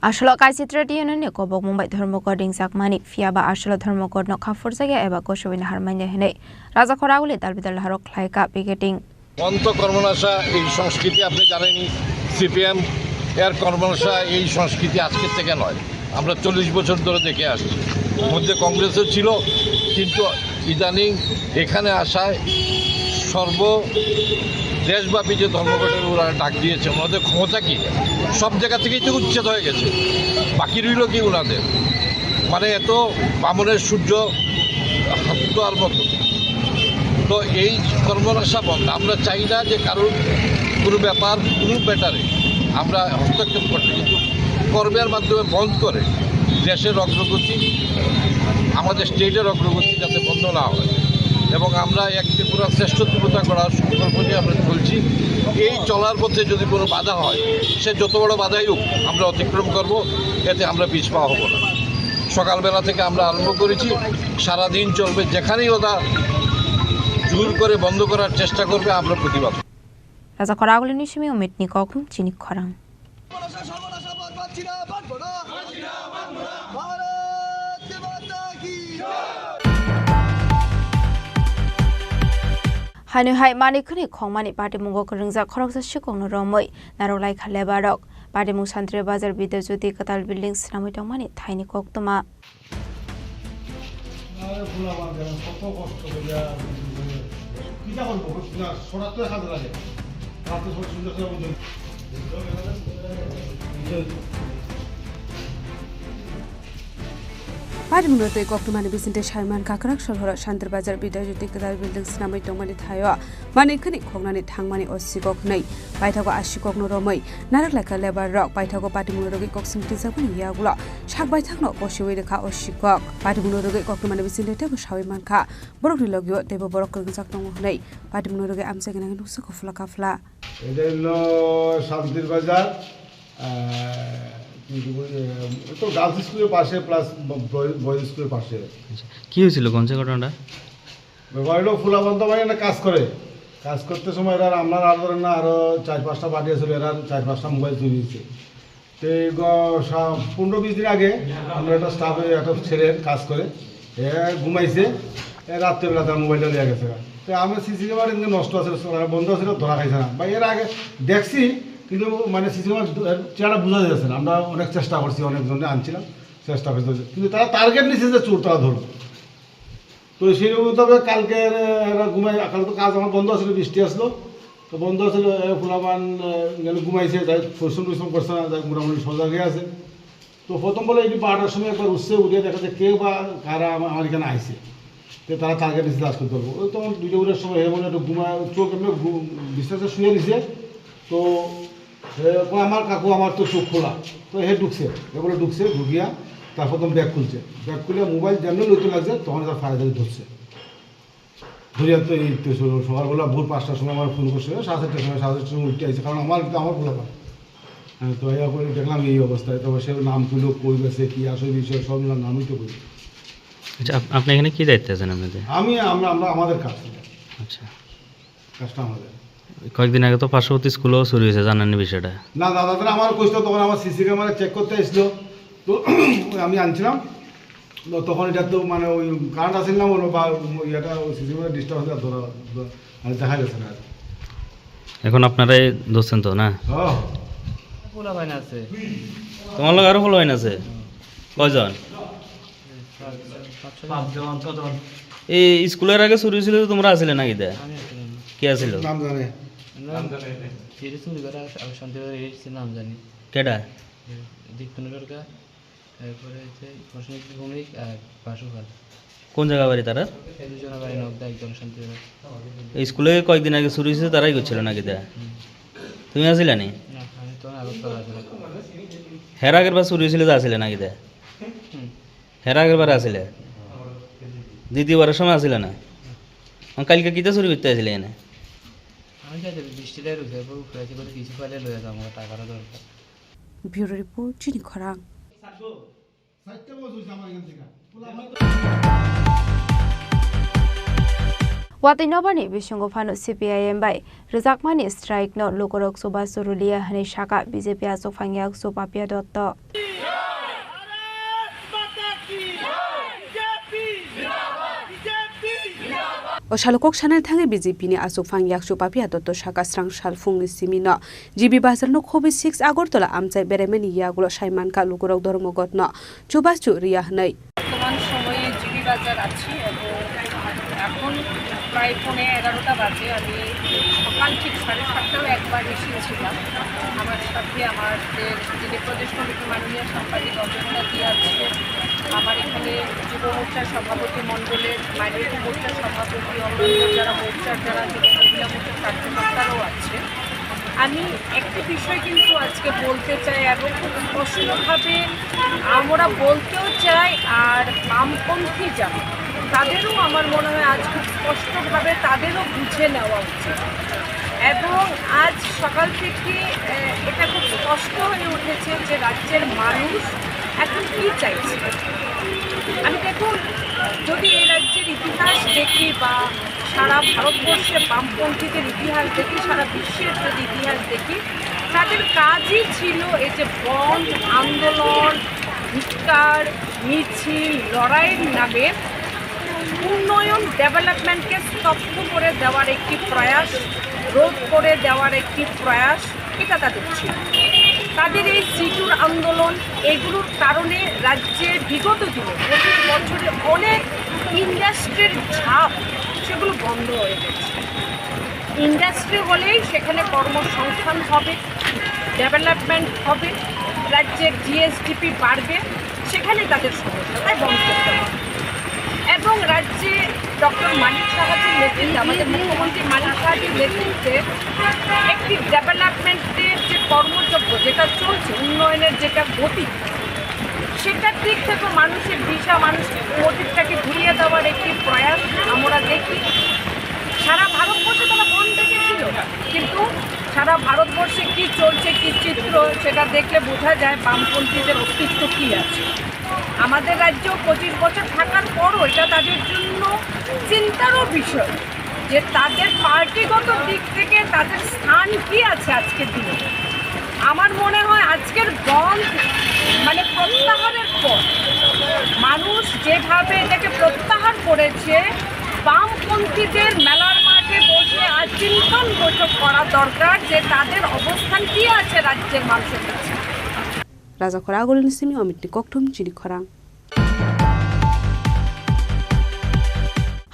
Aswk kaisa trade union ni kobokmung bai Dharmaghat ringjakmani, phiya ba aswk Dharmaghat no kha phurjakya eba kosoi naharmanya hinwi Raja Khoraguli dalbidal laharok khlaika picketing. বন্ধ কর্মনাশা এই সংস্কৃতি আপনি জানেনই, সিপিএম এর কর্মনাশা এই সংস্কৃতি আজকের থেকে নয়, আমরা চল্লিশ বছর ধরে দেখে আসছি। মধ্যে কংগ্রেসও ছিল, কিন্তু ইদানিং এখানে আসায় সর্ব দেশব্যাপী যে ধর্মঘটের ওরা ডাক দিয়েছে, ওনাদের ক্ষমতা কি? সব জায়গা থেকেই তো উচ্ছেদ হয়ে গেছে, বাকি রইল কি ওনাদের? মানে এত বামনের সূর্য হাত ধোয়ার মতো। তো এই কর্মনাশা বন্ধ। আমরা চাই না যে কারোর কোনো ব্যাপার, কোনো ম্যাটারে আমরা হস্তক্ষেপ করতে, কিন্তু কর্মের মাধ্যমে বন্ধ করে দেশের অগ্রগতি, আমাদের স্টেটের অগ্রগতি যাতে বন্ধ না হয়। এবং আমরা এক ত্রিপুরা শ্রেষ্ঠ ত্রিপুরা গড়ার সংকল্প নিয়ে আমরা চলছি। এই চলার পথে যদি কোনো বাধা হয়, সে যত বড় বাধাই হোক, আমরা অতিক্রম করব, এতে আমরা পিছপা হব না। সকালবেলা থেকে আমরা আরম্ভ করেছি, সারাদিন চলবে। যেখানেই ওরা জোর করে বন্ধ করার চেষ্টা করবে, আমরা প্রতিবাদ। Raja Khoragulini simi Omitni kokthum chini khorang. Haino hai mani khwnwi khongmani patimungo kwrwngjak khoroksa sikhokno romwi narwk laikha labour rok. Patimung Santri Bazar Vidya Jyoti kwtal building swnamwi tongmani thaini koktwma. আরে ভোলা বাদ দেন, কত কষ্ট করিয়া কি যখন ভবিষ্যৎ না, সরাতে কাজে লাগে। Patimungno twi koktwmani bisingtwi saiman kakrak Solhora Shantir Bazar Bidya Jyoti kwtal building swnamwi tongmani thaio manwi khani khoknani thangmani o sikok hwnwi paithago a sikokno romwi narak laikha labour rok paithago patimungno rwgwi koksing twijakmani yagulo sak baithakno posiwi rwkha o sikok. Patimungno rwgwi koktwmani bisingtwi teibo sawi mankha borokni logio teibo borok kwrwngjak tongo hwnwi patimungno rwgwi amchaini nuksa kufla kafla. এটা হলো শান্তির বাজার, আহ, কি বলবো, আহ, তো গার্লস স্কুলের পাশে প্লাস ব-, বয়-, বয়েজ স্কুলের পাশে। আচ্ছা, কি হয়েছিল কোন সে ঘটনাটা? ব্যাপার হলো ফুলাবন্ধ মানে একটা কাজ করে, কাজ করতে সময় এরা আমরা আর ধরেন না, আরো চার পাঁচটা পার্টি আছিল, এরা চার পাঁচটা মোবাইল চুরি হয়েছে। তো এই গ-, সা-, পনেরো বিশ দিন আগে আমরা একটা স্টাফে একটা ছেলে কাজ করে, এ ঘুমাইছে, এ রাত্রেবেলা তার মোবাইলটা নিয়ে গেছে। তো আমার সিসি ক্যামেরা কিন্তু নষ্ট আছে, মানে বন্ধ ছিল, ধরা খাইছে না। বা এর আগে দেখছি, কিন্তু মানে সিসি ক্যামেরা চেহারা বোঝা যাচ্ছে না। আমরা অনেক চেষ্টা করছি, অনেকজনকে আনছিলাম, চেষ্টা করছি, কিন্তু তারা টার্গেট নিচ্ছে যে চোর তারা ধরবে। তো সেই মোতাবেক কালকে, এ, এরা ঘুমাই, কাল তো কাজ আমার বন্ধ আছিল, বৃষ্টি আসলো, তো বন্ধ আছিল, এ, ফুলাবান, এ, গেলে ঘুমাইছে, যাই পরিশ্রম টরিশ্রম করছে না, যাই মোটামুটি সজাগে আছে। তো প্রথম বলে এটি বারোটার সময় একবার উঠছে, উঠে দেখা যায় কে বা কারা আমার, আমার এখানে আইছে। তো তারা টার্গেট নিচ্ছে আজকে ধরবো। ওই তখন দুইটা উঠার সময় হে বলে একটু ঘুমায়, চোখ এমনি ঘু-, বিছানাতে শুয়ে নিছে। তো এ, কয়, "আমার কাকু, আমার তো চোখ খোলা।" তো হে ঢুকছে, এ বলে ঢুকছে, ঢুকিয়া তার প্রথম ব্যাগ খুলছে। ব্যাগ খুলে মোবাইল যেমনি লইতে লাগছে, তখন তার ফায়ার ধরছে। ধরিয়া তো এই তো স-, সকালবেলা ভোর পাঁচটার সময় আমার ফোন করছে, সাড়ে চারটার সময়, সাড়ে চারটার সময় উঠে আইছে, কারণ আমার, এটা আমার খোলা পায়। হ্যাঁ, তো এই করে দেখলাম এই অবস্থায়, তো সে নাম কইলো, কই গেছে, কি আসল বিষয়, সব নাম, নামই তো কই। আচ্ছা, আপ-, আপনি এখানে কি দায়িত্বে আছেন আপনাদের? আমি, আমরা, আমরা আমাদের কাজ। আচ্ছা। কাজটা আমাদের। কয়েকদিন আগে তো পার্শ্ববর্তী স্কুলেও চুরি হয়েছে, জানেন এই বিষয়টা? না, দাদা, তারা আমার কইছিল, তখন আমার সিসি ক্যামেরা চেক করতে আসলো, তো আমি আনছিলাম। তো তখন এটা তো মানে ওই কারেন্ট আসেন না বলো, বা ওই এটা ওই সিসি ক্যামেরা ডিস্টার্ব হলে ধরা, ধরা, মানে দেখা গেছে না আর। এখন আপনারাই ধরছেন তো, না? হ্যাঁ। পোলা ভাই না আছে। তোমার লগে আরো পোলা ভাই না আছে? কয়জন? পাঁচজন, ছজন। এই স্কুলের আগে চুরি হয়েছিল তো, তোমরা আছিলে নাকি দে? আমি আছিলাম না। কে আছিল? নাম জানে। নাম জানে। যেটা চুরি করে আর শান্তি করে, এর নাম জানি। কেডা? দীপ্তন সরকার, তারপরে হচ্ছে প্রসেনজিৎ ভৌমিক আর বাসু খান। কোন জায়গা বাড়ি তারা? এই দুজনের বাড়ি নবদা, একজন শান্তি করে। এই স্কুলে কয়েকদিন আগে চুরি হয়েছে, তারাই করছিল নাকি দে? হুম। তুমি আছিলে নি? না, আমি তো আগরতলা আছিলাম। হের আগের বার চুরি হয়েছিল যে আছিলে নাকি দে? হুম। হের আগের বার আছিলে? দ্বিতীয়বারের সময় আছিলে না? আর কালকে কিতা চুরি করতে আছিলে এনে? আমি যাই যাবি, বৃষ্টিটা রুখে, পুরো ফ্রেশ করে কিছু পাইলে লয়ে যাবো, টাকারও দরকার। Bureau report, Chini Khorang. Watwi nobani bisingo phano C P I M bai rwjakmani strike no lukurok chubachu rwliya hwnwi sakha B J P achukphang yakchu Papiya Dotto. O salo kok sanani thangwi B J P ni achukphang yakchu Papiya Dotto sakha srang sal phungni simi no G B Bazar no khobi six Agartala amchai beraimani yagulo sai mankha lukurok Dharmaghat no chubachu rwya hwnwi. বর্তমান সময়ে জিবি বাজার আছি এবং এখন প্রায় পৌনে এগারোটা বাজে। আমি সকাল ঠিক সাড়ে সাতটাও একবার এসেছিলাম। আমার সাথে আমাদের যে প্রদেশ কমিটির মাননীয় সাংবাদিক অজন্তা দি আছে, আমার এখানে যুব মোর্চার সভাপতি মণ্ডলের, মাইনরিটি মোর্চার সভাপতি, অন্যান্য যারা মোর্চার, যারা যুব মহিলা মোর্চার কার্যকর্তারাও আছে। আমি একটি বিষয় কিন্তু আজকে বলতে চাই এবং খুব স্পষ্টভাবে আমরা বলতেও চাই, আর বামপন্থী যারা, তাদেরও আমার মনে হয় আজ খুব স্পষ্টভাবে তাদেরও বুঝে নেওয়া উচিত। এবং আজ সকাল থেকে, আহ, এটা খুব স্পষ্ট হয়ে উঠেছে যে রাজ্যের মানুষ এখন কি চাইছে। আমি দেখুন, যদি এই রাজ্যের ইতিহাস দেখি বা সারা ভারতবর্ষে বামপন্থীদের ইতিহাস দেখি, সারা বিশ্বের যদি ইতিহাস দেখি, তাদের কাজই ছিল এই যে বন্ধ, আন্দোলন, ধিক্কার, মিছিল, লড়াইয়ের নামে উন্নয়ন, ডেভেলপমেন্টকে স্তব্ধ করে দেওয়ার একটি প্রয়াস, রোধ করে দেওয়ার একটি প্রয়াস, এটা তাদের ছিল। তাদের এই সিটুর আন্দোলন, এগুলোর কারণে রাজ্যে বিগত দিনে, প্রতি বছরে অনেক ইন্ডাস্ট্রির ঝাঁপ সেগুলো বন্ধ হয়ে গেছে। ইন্ডাস্ট্রি হলেই সেখানে কর্মসংস্থান হবে, ডেভেলপমেন্ট হবে, রাজ্যের জিএসডিপি বাড়বে, সেখানে তাদের সমস্যা, তাই বন্ধ করতে হবে। এবং রাজ্যে ডক্টর মানিক সাহাজির নেতৃত্বে, আমাদের মুখ্যমন্ত্রী মানিক সাহাজির নেতৃত্বে একটি ডেভেলপমেন্টের যে কর্মযজ্ঞ যেটা চলছে, উন্নয়নের যেটা গতি, সেটার দিক থেকে মানুষের দিশা, মানুষের মোটিভটাকে ঘুরিয়ে দেওয়ার একটি প্রয়াস আমরা দেখি। সারা ভারতবর্ষে তারা বন্ধ ডেকেছিল, কিন্তু সারা ভারতবর্ষে কি চলছে, কি চিত্র, সেটা দেখলে বোঝা যায় বামপন্থীদের অস্তিত্ব কি আছে। আমাদের রাজ্য পঁচিশ বছর থাকার পরও এটা তাদের জন্য চিন্তারও বিষয় যে তাদের পার্টিগত দিক থেকে তাদের স্থান কি আছে আজকের দিনে। আমার মনে হয় আজকের বন্ধ মানে প্রত্যাহারের পর মানুষ যেভাবে এটাকে প্রত্যাহার করেছে, বামপন্থীদের মেলার মাঠে বসে আজ চিন্তন বৈঠক করা দরকার যে তাদের অবস্থান কি আছে রাজ্যের মানুষের কাছে। Rajakhor Agulini simi Omitni kokthum chini khorang.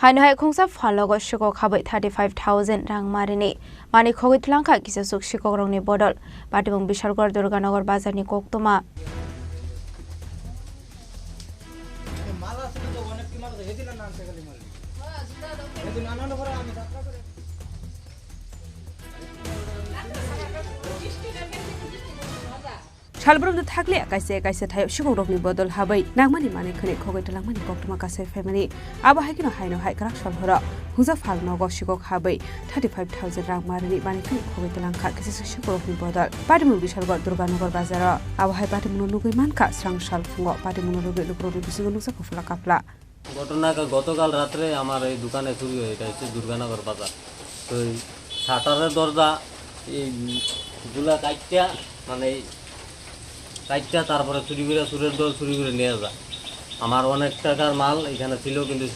Haino hai khungsa phalnogo sikok habai thirty five thousand rang marini mani khogwi twlangkha kisa suk sikokrokni bodol. Patimung Bishalgarh Durganagar bazarni koktwma. Salbrum de thakle kaisa kaisa thaio sikokrokni bodol habai nangmani manwi khwnwi khogwi twlangmani koktwma kasai phaimani. Abo hai kheno haino hai kwrak sal horo hwnjak phal nogo sikok habai thirty five thousand rang marini manwi khwnwi khogwi twlangkha kisa suk sikokrokni bodol. Patimung Bishalgarh Durganagar bazaro. Abo hai patimungno nugwi mankha srang sal phungo patimungno rwgwi lukurokni bisingo nukjak kufla kapla. ঘটনা গ-, গতকাল রাত্রে আমার এই দোকানে চুরি হয়, এটা হচ্ছে দুর্গানগর বাজার। তো এই শাটারের দরজা এই গুলা কাটটা, মানে এই কাটটা তারপরে চুরি করে, চুরের দল চুরি করে নিয়ে যায়। আমার অনেক টাকার মাল এখানে ছিল, কিন্তু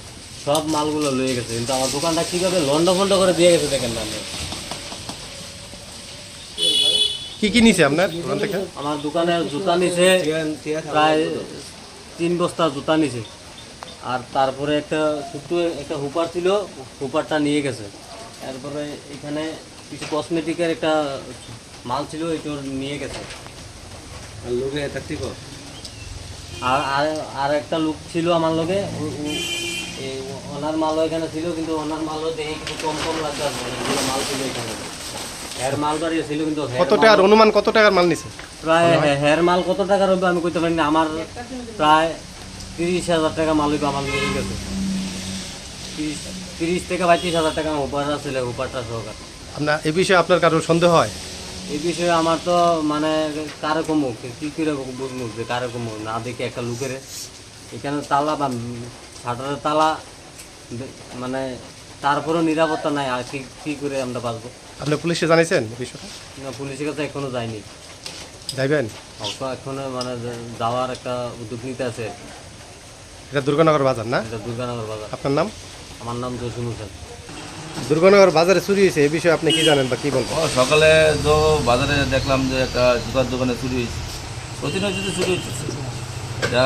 সব মালগুলো লয়ে গেছে, কিন্তু আমার দোকানটা কীভাবে লন্ড ফন্ড করে দিয়ে গেছে দেখেন না আপনি। কি কি নিছে আপনার দোকান থেকে? আমার দোকানে জুতা নিছে, প্রায় তিন বস্তা জুতা নিছে। আর তারপরে একটা ছোট্ট একটা হুপার ছিল, হুপারটা নিয়ে গেছে। তারপরে এখানে কিছু কসমেটিকের একটা মাল ছিল, এটা নিয়ে গেছে। আর লগে এটা কি কর? আর, আর, আর একটা লোক ছিল আমার লগে, ও, ও, এই ও-, ওনার মালও এখানে ছিল, কিন্তু ওনার মালও দেখে কিছু কম কম লাগছে আর কি, অনেকগুলো মাল ছিল এখানে। এর মাল বাড়ি ছিল, কিন্তু এর কত মাল টাকার, অনুমান কত টাকার মাল নিছে? প্রায় মনে হয়? হে-, হের মাল কত টাকার হবে আমি কইতে পারি না, আমার প্রায় তিরিশ হাজার টাকা মাল হইবে আমার নিয়ে গেছে। তিরিশ, তিরিশ থেকে পঁয়ত্রিশ হাজার টাকা আমার উপর আছে, উপরটা সহকারে। আপনার, এ বিষয়ে আপনার কারোর সন্দেহ হয়? এই বিষয়ে আমার তো মানে কারে কমু, কি, কি করে বুঝবো যে কারে কমু? না দেখে একটা লোকের এখানে তালা বা শাটারের তালা দে-, মানে তারপরেও নিরাপত্তা নাই, আর কি, কি করে আমরা বাঁচবো? আপনি পুলিশে জানাইছেন বিষয়টা? না, পুলিশের কাছে এখনো যায়নি। যাইবেন? অবশ্য এখনো মানে যে যাওয়ার একটা উদ্যোগ নিতে আছে। এটা দুর্গানগর বাজার না? এটা দুর্গানগর বাজার। আপনার নাম? আমার নাম জসিম হোসেন। দুর্গানগর বাজারে চুরি হয়েছে, এই বিষয়ে আপনি কি জানেন বা কি বলবেন? ও, সকালে তো বাজারে দেখলাম যে একটা জুতার দোকানে চুরি হয়েছে। প্রতিনিয়ত তো চুরি হচ্ছে। এটা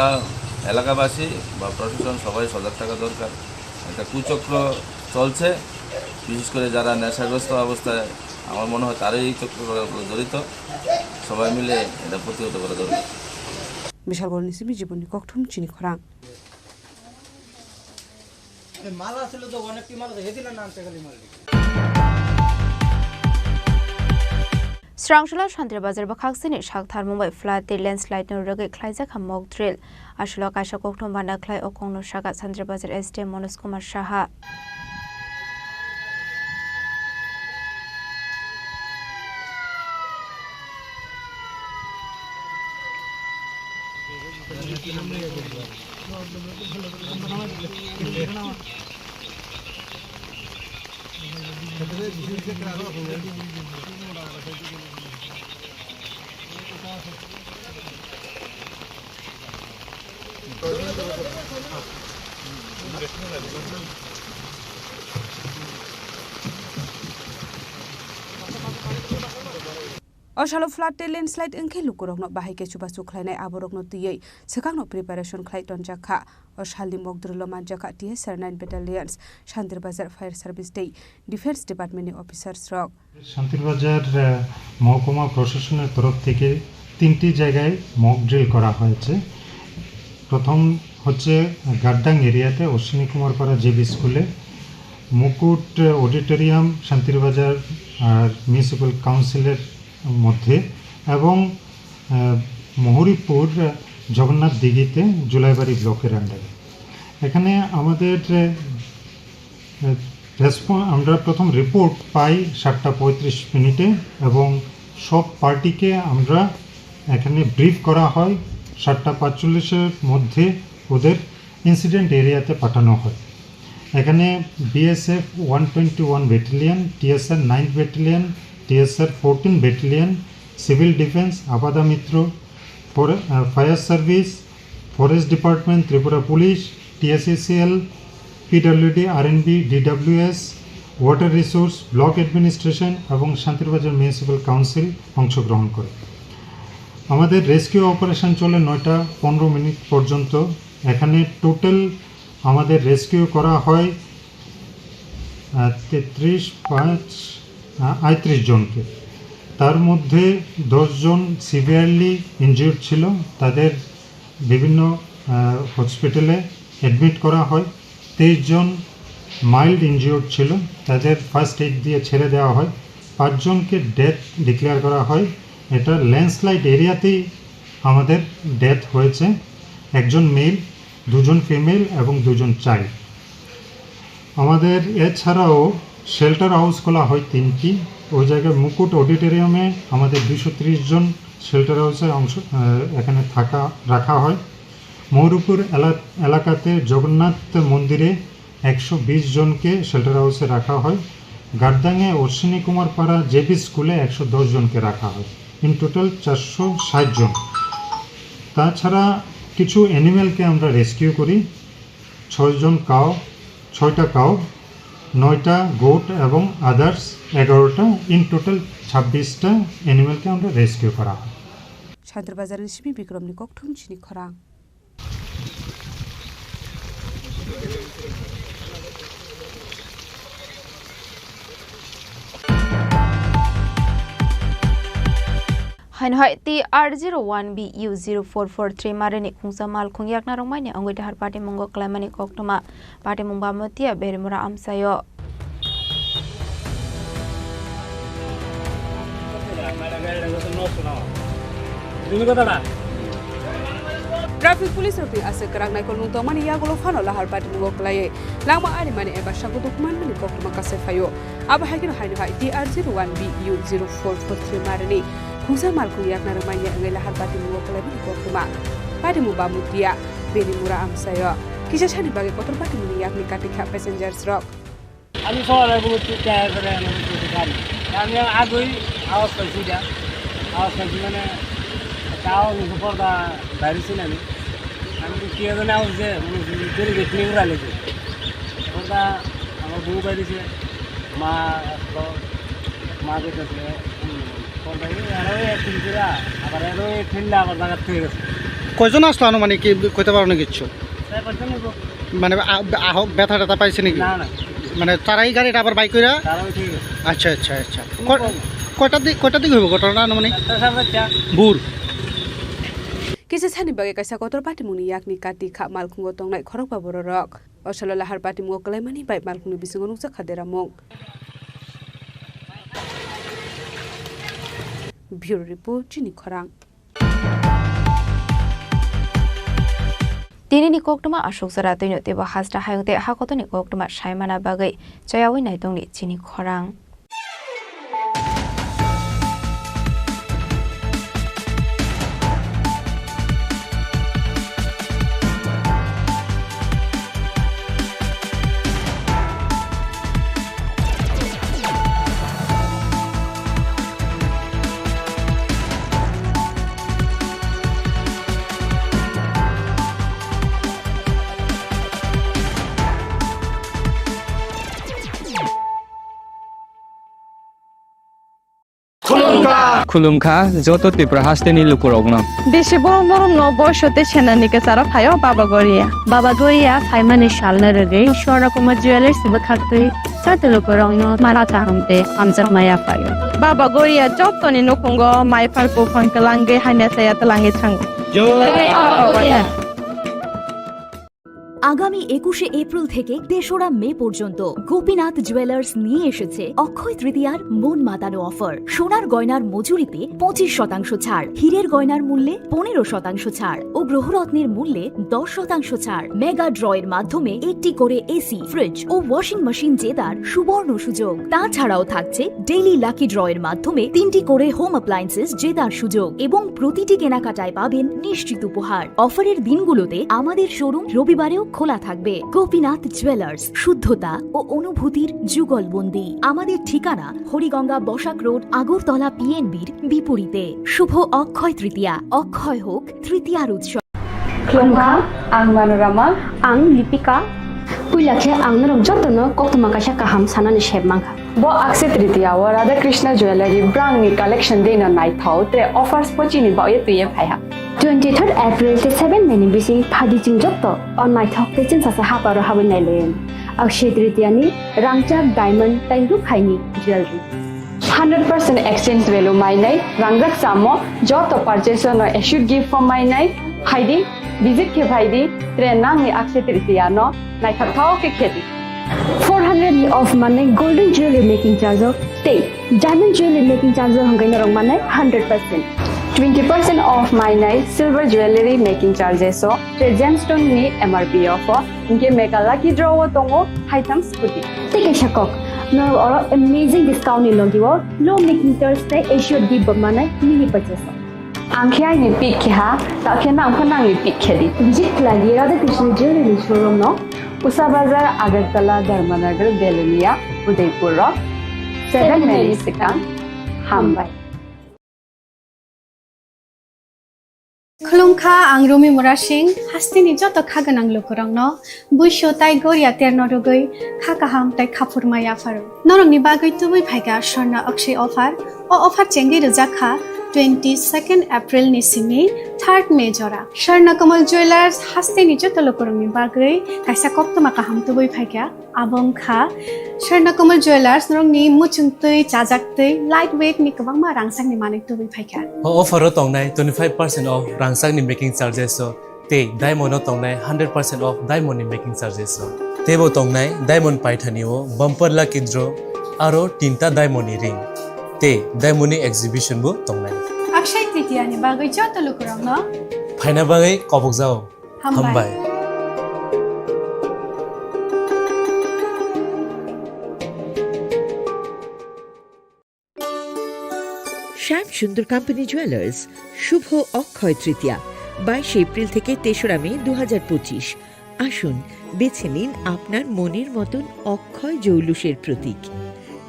এলাকাবাসী বা প্রশাসন সবাই সজাগ থাকা দরকার। একটা কুচক্র চলছে, বিশেষ করে যারা নেশাগ্রস্ত অবস্থায়, আমার মনে হয় তারাই এই চক্রগুলোর উপরে জড়িত। সবাই মিলে এটা প্রতিহত করা দরকার। Bishalgarhni simi Jibonni kokthum chini khorang. মাল আছিল তো, অনেক কি মাল আছে, হেদিন না আনতে গেলি মাল। Srangsola Santri Bazar bwkhaksini sak tharmung bai flood tei landslide no rwgwi khlaijak kha mock drill. Aswk kaisa kokthum bana khlai o kokno sakha Santri Bazar S D M Manoj Kumar Saha. O salo flood tei landslide wngkhe lukurokno bahai khe chubachu khlainai, aborokno twiwi swkangno preparation khlai tonjak kha. O salni mokdrilo manjak kha T S R nine Battalions, Shantirbazar Fire Service tei Defence Department ni officers rok. Santirbazar, আহ, মহকুমা প্রশাসনের তরফ থেকে তিনটি জায়গায় mock drill করা হয়েছে। প্রথম হচ্ছে গাদ্দাং এরিয়াতে অশ্বিনী কুমার পাড়া জেবি স্কুলে, মুকুট অডিটোরিয়াম, শান্তিরবাজার আর মিউনিসিপ্যাল কাউন্সিলের মধ্যে এবং, আহ, মহরিপুর, আহ, জগন্নাথ দিঘিতে জুলাইবাড়ি ব্লকের আন্ডারে। এখানে আমাদের, আহ, রেসপ-, আমরা প্রথম রিপোর্ট পাই সাতটা পঁয়ত্রিশ মিনিটে এবং সব পার্টিকে আমরা এখানে ব্রিফ করা হয়। সাতটা পাঁচচল্লিশের মধ্যে ওদের ইনসিডেন্ট এরিয়াতে পাঠানো হয়। এখানে BSF one twenty one battalion, TSR ninth battalion, TSR fourteen battalion, civil defence, Aapda Mitra, ফরে-, আহ, fire service, forest department, Tripura police, TSACL, PWD, RNB, DWS, water resource, block administration এবং শান্তিরবাজার মিউনিসিপ্যাল কাউন্সিল অংশগ্রহণ করে। আমাদের রেস্কিউ অপারেশন চলে নয়টা পনেরো মিনিট পর্যন্ত। এখানে টোটাল আমাদের রেস্কিউ করা হয়, আহ, তেত্রিশ, পাঁচ, আহ, আটত্রিশ জনকে। তার মধ্যে দশ জন সিভিয়ারলি ইনজিউর্ড ছিল, তাদের বিভিন্ন, আহ, হসপিটালে অ্যাডমিট করা হয়। তেইশ জন মাইল্ড ইনজিউর্ড ছিল, তাদের ফার্স্ট এইড দিয়ে ছেড়ে দেওয়া হয়। পাঁচজনকে ডেথ ডিক্লেয়ার করা হয়। এটা ল্যান্ডস্লাইড এরিয়াতেই আমাদের ডেথ হয়েছে, একজন মেল, দুজন ফিমেল এবং দুজন চাইল্ড। আমাদের এছাড়াও শেল্টার হাউস খোলা হয় তিনটি। ওই জায়গায় মুকুট অডিটোরিয়ামে আমাদের দুশো ত্রিশ জন শেল্টার হাউসে অংশ, আহ, এখানে থাকা, রাখা হয়। ময়ূরপুর এলা-, এলাকাতে জগন্নাথ মন্দিরে একশো বিশ জনকে শেল্টার হাউসে রাখা হয়। গাদ্দাংয়ে অশ্বিনী কুমার পাড়া জেবি স্কুলে একশো দশ জনকে রাখা হয়। ইন টোটাল চারশো ষাট জন। তাছাড়া কিছু অ্যানিমেলকে আমরা রেস্কিউ করি, ছয়জন কাউ, ছয়টা কাউ, নয়টা গোট এবং আদার্স এগারোটা, ইন টোটাল ছাব্বিশটা অ্যানিমেলকে আমরা রেস্কিউ করা হয়। Shantirbazar ni simi Bikrom ni kokthum chini khorang. Haino hai T R zero one B U zero four four three marini khungsa malkhung yakna rwngmani wngwi dahar patimungo kwlaimani koktwma. Patimung Bamutia Berimura amchaio. Traffic police rokni aswk kwrak naikolmung tongmani yagulo phano lahar patimungo kwlaiwi langma arimani eba sago dukhumanmani koktwma kasai phaio. Abo hai kheno haino hai T R zero one B U zero four four three marini khungsa malkhung yakna rwmanya wngwi lahar patimungo kwlaimani koktwma. Patimung Bamutia Berimura amchaio. Kisa sani bagwi kotor patimungni yakni kati kha passengers rok. আমি সকালে ঘুম থেকে উঠে আয়া করে আমি উঠে গাড়ি। আমি আগে আওয়াজ পাইছি এটা, আওয়াজ পাইছি মানে একটা আওয়াজ হচ্ছে, পর্দা বাইরে ছিল আমি। আমি তো কি জানি আওয়াজ যে, মানে, জোরে দেখলে উড়া লেগে। পর্দা আমার বউ বাইরেছে, মা আসলো, মা কইতেছে, হুম, পর্দা এই আরো এক ফিল্ম করে, আবার আরো এক ফিল্ম আবার জায়গা থেকে গেছে। কয়জন আসলো আনুমানিক, কি কইতে পারো না কিচ্ছু? চার পাঁচজন হইব। মানে, আ-, আহক, ব্যথা ট্যাথা পাইছে নাকি? না, না। মানে, তারাই গাড়িটা আবার বাইক কইরা? তারাও ঠিক আছে। আচ্ছা, আচ্ছা, আচ্ছা। কোনো ক-, কম। কয়টার দিক, কয়টার দিকে হইব ঘটনা আনুমানিক? চারটা, সাড়ে চারটা। ভোর। Kisa sani bagwi kaisa kotor patimungni yakni kati kha malkhungo tongnai khorokba bororok. O salo lahar patimungo kwlaimani bai malkhungni bisingo nukjak kha deramung. Bureau Report, Chini Khorang. Tinini koktwma aswk jora twino teibo hasta hayung tei hakotorni koktwma saimana bagwi chayawi naitongni chini khorang. Khulumkha joto Tripura hasteni lukurokno. Bisi borok norokno boiso tei senani kwcharo phaio Baba Goria. Baba Goria phaimani salno rwgwi Swarnakumar Jewellers bwkhaktwi joto lukurokno mara kaham tei hamjakma yaphaio. Baba Goria jotoni nukhungo maiphar buphang kwlangwi hamya chaya twlangwi thango. Jai Baba Goria. আগামী একুশে এপ্রিল থেকে তেসরা মে পর্যন্ত গোপীনাথ জুয়েলার্স নিয়ে এসেছে অক্ষয় তৃতীয়ার মন মাতানো অফার। সোনার গয়নার মজুরিতে পঁচিশ শতাংশ ছাড়, হীরের গয়নার মূল্যে পনেরো শতাংশ ছাড় ও গ্রহরত্নের মূল্যে দশ শতাংশ ছাড়। মেগা ড্র এর মাধ্যমে একটি করে এসি, ফ্রিজ ও ওয়াশিং মেশিন জেতার সুবর্ণ সুযোগ। তাছাড়াও থাকছে ডেইলি লাকি ড্র এর মাধ্যমে তিনটি করে হোম অ্যাপ্লায়েন্সেস জেতার সুযোগ এবং প্রতিটি কেনাকাটায় পাবেন নিশ্চিত উপহার। অফারের দিনগুলোতে আমাদের শোরুম রবিবারেও খোলা থাকবে। গোপীনাথ জুয়েলার্স, শুদ্ধতা ও অনুভূতির যুগলবন্দি। আমাদের ঠিকানা হরিগঙ্গা বসাক রোড, আগরতলা পিএনবির বিপরীতে। শুভ অক্ষয় তৃতীয়া, অক্ষয় হোক তৃতীয়ার উৎসব। Khulumkha, ang Manorama. Ang Lipika. Puila khe ang norok jotono koktwma kaisa kaham sanani sep mankha. Bo Akshaya Tritiya o Radha Krishna Jewellery brangni collection dino naithok, tre offers bo chini bagwi twiwi phaiha. Twenty third April tei seven May ni bising phadi chwng joto o naithok tei chwngsasa haparo habwi nailaio. Akshaya Tritiya ni rangchak, diamond tei rukhaini jewellery. Hundred percent exchange value mainai, rangjak chamo, joto purchase no assured gift form mainai, phaidi, visit khe phaidi, tre nangni Akshaya Tritiya no naithok thok khe khedi. Four hundred ni off manai golden jewelry making charge o tei diamond jewelry making charge o hwnkhai norok manai hundred percent. Twenty percent off mainai silver jewelry making charges o tre gemstone ni M R P off o, hinkhe mega lucky draw o tongo haitham scooty. Tei kaisa kok, norok oro amazing discount ni logi o low making charge tei assured gift bo manai mini purchase o. Ang khe aini pick khe ha, ta khe nang pho nangni pick khe di. Visit khlai di Radha Krishna Jewellery showroom no. Usa Bazar, Agartala, Dharmanagar, Belonia, Udaipur rok. Seven May ni swkang. Hambai. Khulumkha, ang Rumi Murasing, hasteni joto kha gwnang lukurokno buisu tai goria terno rwgwi kha kaham tai khaphurma yapharo. Norokni bagwi tubui phaikha Swarna Akshaya offer. O offer chengwi rwjak kha twenty second April ni simi third May jora. Swarna Kamal Jewellers hasteni joto lukurokni bagwi kaisa koktwma kaham tubui phaikha. Abo wngkha Swarna Kamal Jewellers, norokni muchungtwi, chajaktwi, light weight ni kwbangma rangchakni manwi tubui phaikha. O offer o tongnai twenty five percent off rangchakni making charges o tei diamond o tongnai hundred percent off diamond ni making charges o. Teibo tongnai diamond paithani o bumper lucky draw aro tinta diamond ni ring tei diamond ni exhibition bo tongnai. Akshaya Tritiya ni bagwi joto lukurokno phaina bagwi kobokjao. Hambai. Hambai. শ্যাম সুন্দর company jewellers, শুভ অক্ষয় তৃতীয়া, বাইশে এপ্রিল থেকে তেসরা মে দু হাজার পঁচিশ। আসুন, বেছে নিন আপনার মনের মতন অক্ষয় জৌলুসের প্রতীক।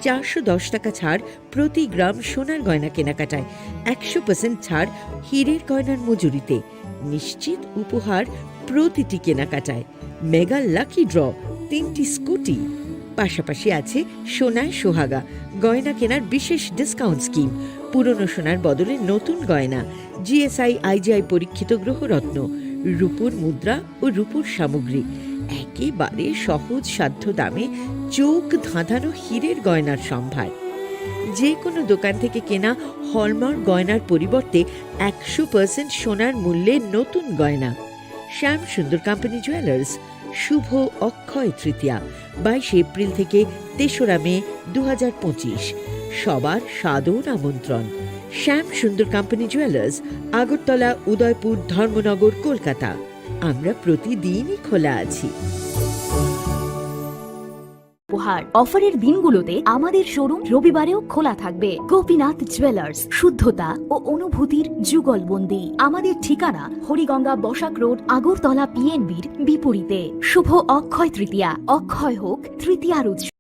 চারশো দশ টাকা ছাড় প্রতি গ্রাম সোনার গয়না কেনাকাটায়, একশো পার্সেন্ট ছাড় হীরের গয়নার মজুরিতে, নিশ্চিত উপহার প্রতিটি কেনাকাটায়, মেগা লাকি ড্র, তিনটি স্কুটি, পাশাপাশি আছে সোনায় সোহাগা, গয়না কেনার বিশেষ ডিসকাউন্ট স্কিম, পুরনো সোনার বদলে নতুন গয়না, জিএসআই আইজিআই পরীক্ষিত গ্রহরত্ন, রূপোর মুদ্রা ও রূপোর সামগ্রী, একেবারে সহজ সাধ্য দামে চোখ ধাঁধানো হীরের গয়নার সম্ভার। যে কোনো দোকান থেকে কেনা হলমার্ক গয়নার পরিবর্তে একশো পার্সেন্ট সোনার মূল্যে নতুন গয়না। শ্যাম সুন্দর কোম্পানি জুয়েলার্স, শুভ অক্ষয় তৃতীয়া, বাইশে এপ্রিল থেকে তেসরা মে দু হাজার পঁচিশ। সবার সাদর আমন্ত্রণ। শ্যাম সুন্দর কোম্পানি জুয়েলার্স, আগরতলা, উদয়পুর, ধর্মনগর, কলকাতা। আমরা প্রতিদিনই খোলা আছি। উপহার। অফারের দিনগুলোতে আমাদের শোরুম রবিবারেও খোলা থাকবে। গোপীনাথ জুয়েলার্স, শুদ্ধতা ও অনুভূতির যুগলবন্দি। আমাদের ঠিকানা হরিগঙ্গা বসাক রোড, আগরতলা পিএনবির বিপরীতে। শুভ অক্ষয় তৃতীয়া, অক্ষয় হোক তৃতীয়ার উৎসব।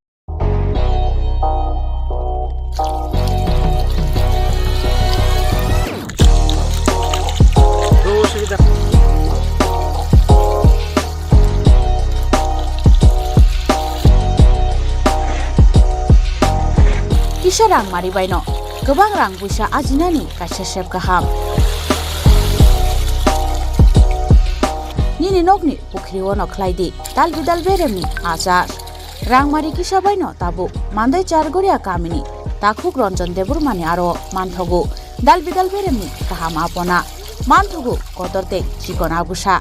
Kisa rang mari baino. kwbang rang puisa ajinani kaisa sep kaham. Nini nokni pukhri-o no khlai di dal bidal beremni achar. Rangmari kisa bai no tabuk Mandai Chargoria kamini takhuk Ranjan Debbarmani aro manthogo dal bidal beremni kaham apona. Manthogo kotor tei chikon agusa.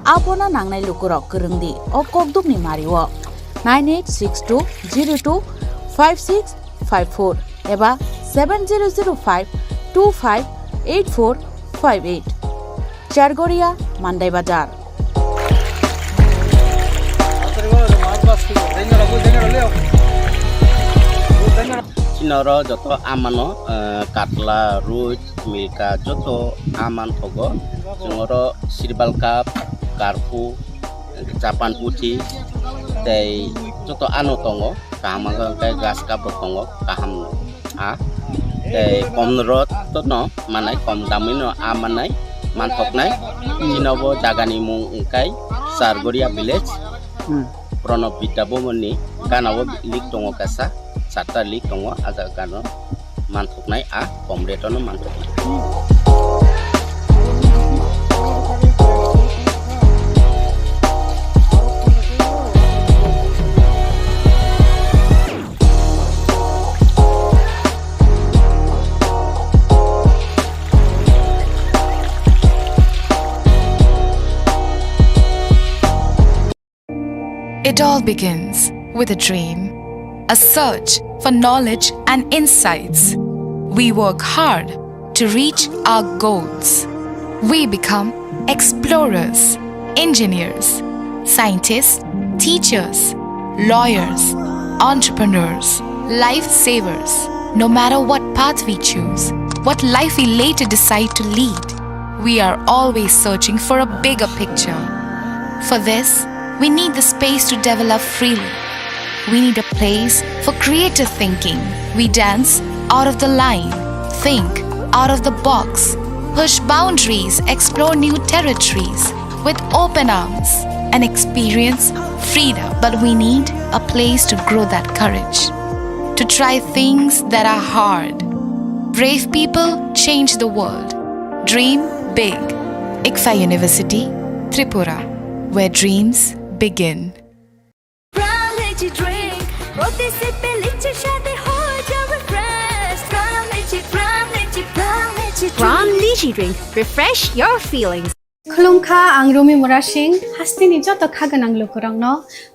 Apona nangnai lukurok kwrwng di o kokdukni mario nine eight six two zero two five six five four eba seven zero zero five two five eight four five eight. Chargoria, Mandai Bazar. Chini oro joto amano, eh, katla, roi, milka, joto aman thogo. Chwng oro sirbal cup, karphu, Japan puthi, tei joto ano tongo. Kaham wngkha hwnkhe grass cup bo tongo, kaham no. Ah, tei kom rot no manai, kom damwi no ah manai, manthoknai. Chini bo jaga ni mung wngkha Chargoria village. Hmm. Pranab Vidya Bhavan ni gana o lik tongo kaisa, charta lik tongo, ah jaga gana o. Manthoknai a kom rate-o no manthoknai. It all begins with a dream, a search for knowledge and insights. We work hard to reach our goals. We become explorers, engineers, scientists, teachers, lawyers, entrepreneurs, lifesavers. No matter what path we choose, what life we later decide to lead, we are always searching for a bigger picture. For this, we need the space to develop freely. We need a place for creative thinking. We dance out of the line, think out of the box, push boundaries, explore new territories with open arms, and experience freedom. But we need a place to grow that courage, to try things that are hard. Brave people change the world. Dream big. ICFAI University, Tripura, where dreams begin. Prime Lychee Drink। প্রতি সিপে লিচির স্বাদে হয়ে যাও refresh। Prime Lychee, Prime Lychee, Prime Lychee Drink। Prime Lychee Drink। Refresh your feelings। Khulumkha, ang Rumi Murasing, hasteni joto kha gwnang lukurokno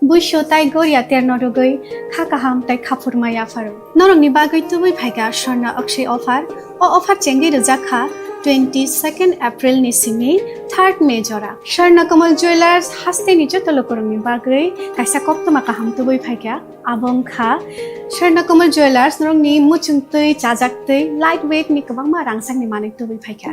buisu tai goria terno rwgwi kha kaham tai khaphurma yapharo. Norokni bagwi tubui phaikha Swarna Akshay offer. O offer chengwi rwjak kha twenty second April ni simi third May jora. Swarna Kamal Jewellers hasteni joto lukurokni bagwi kaisa koktwma kaham tubui phaikha. Abo wngkha Swarna Kamal Jewellers norokni muchung twi, chajak twi, light weight ni kwbangma rangchakni manwi tubui phaikha.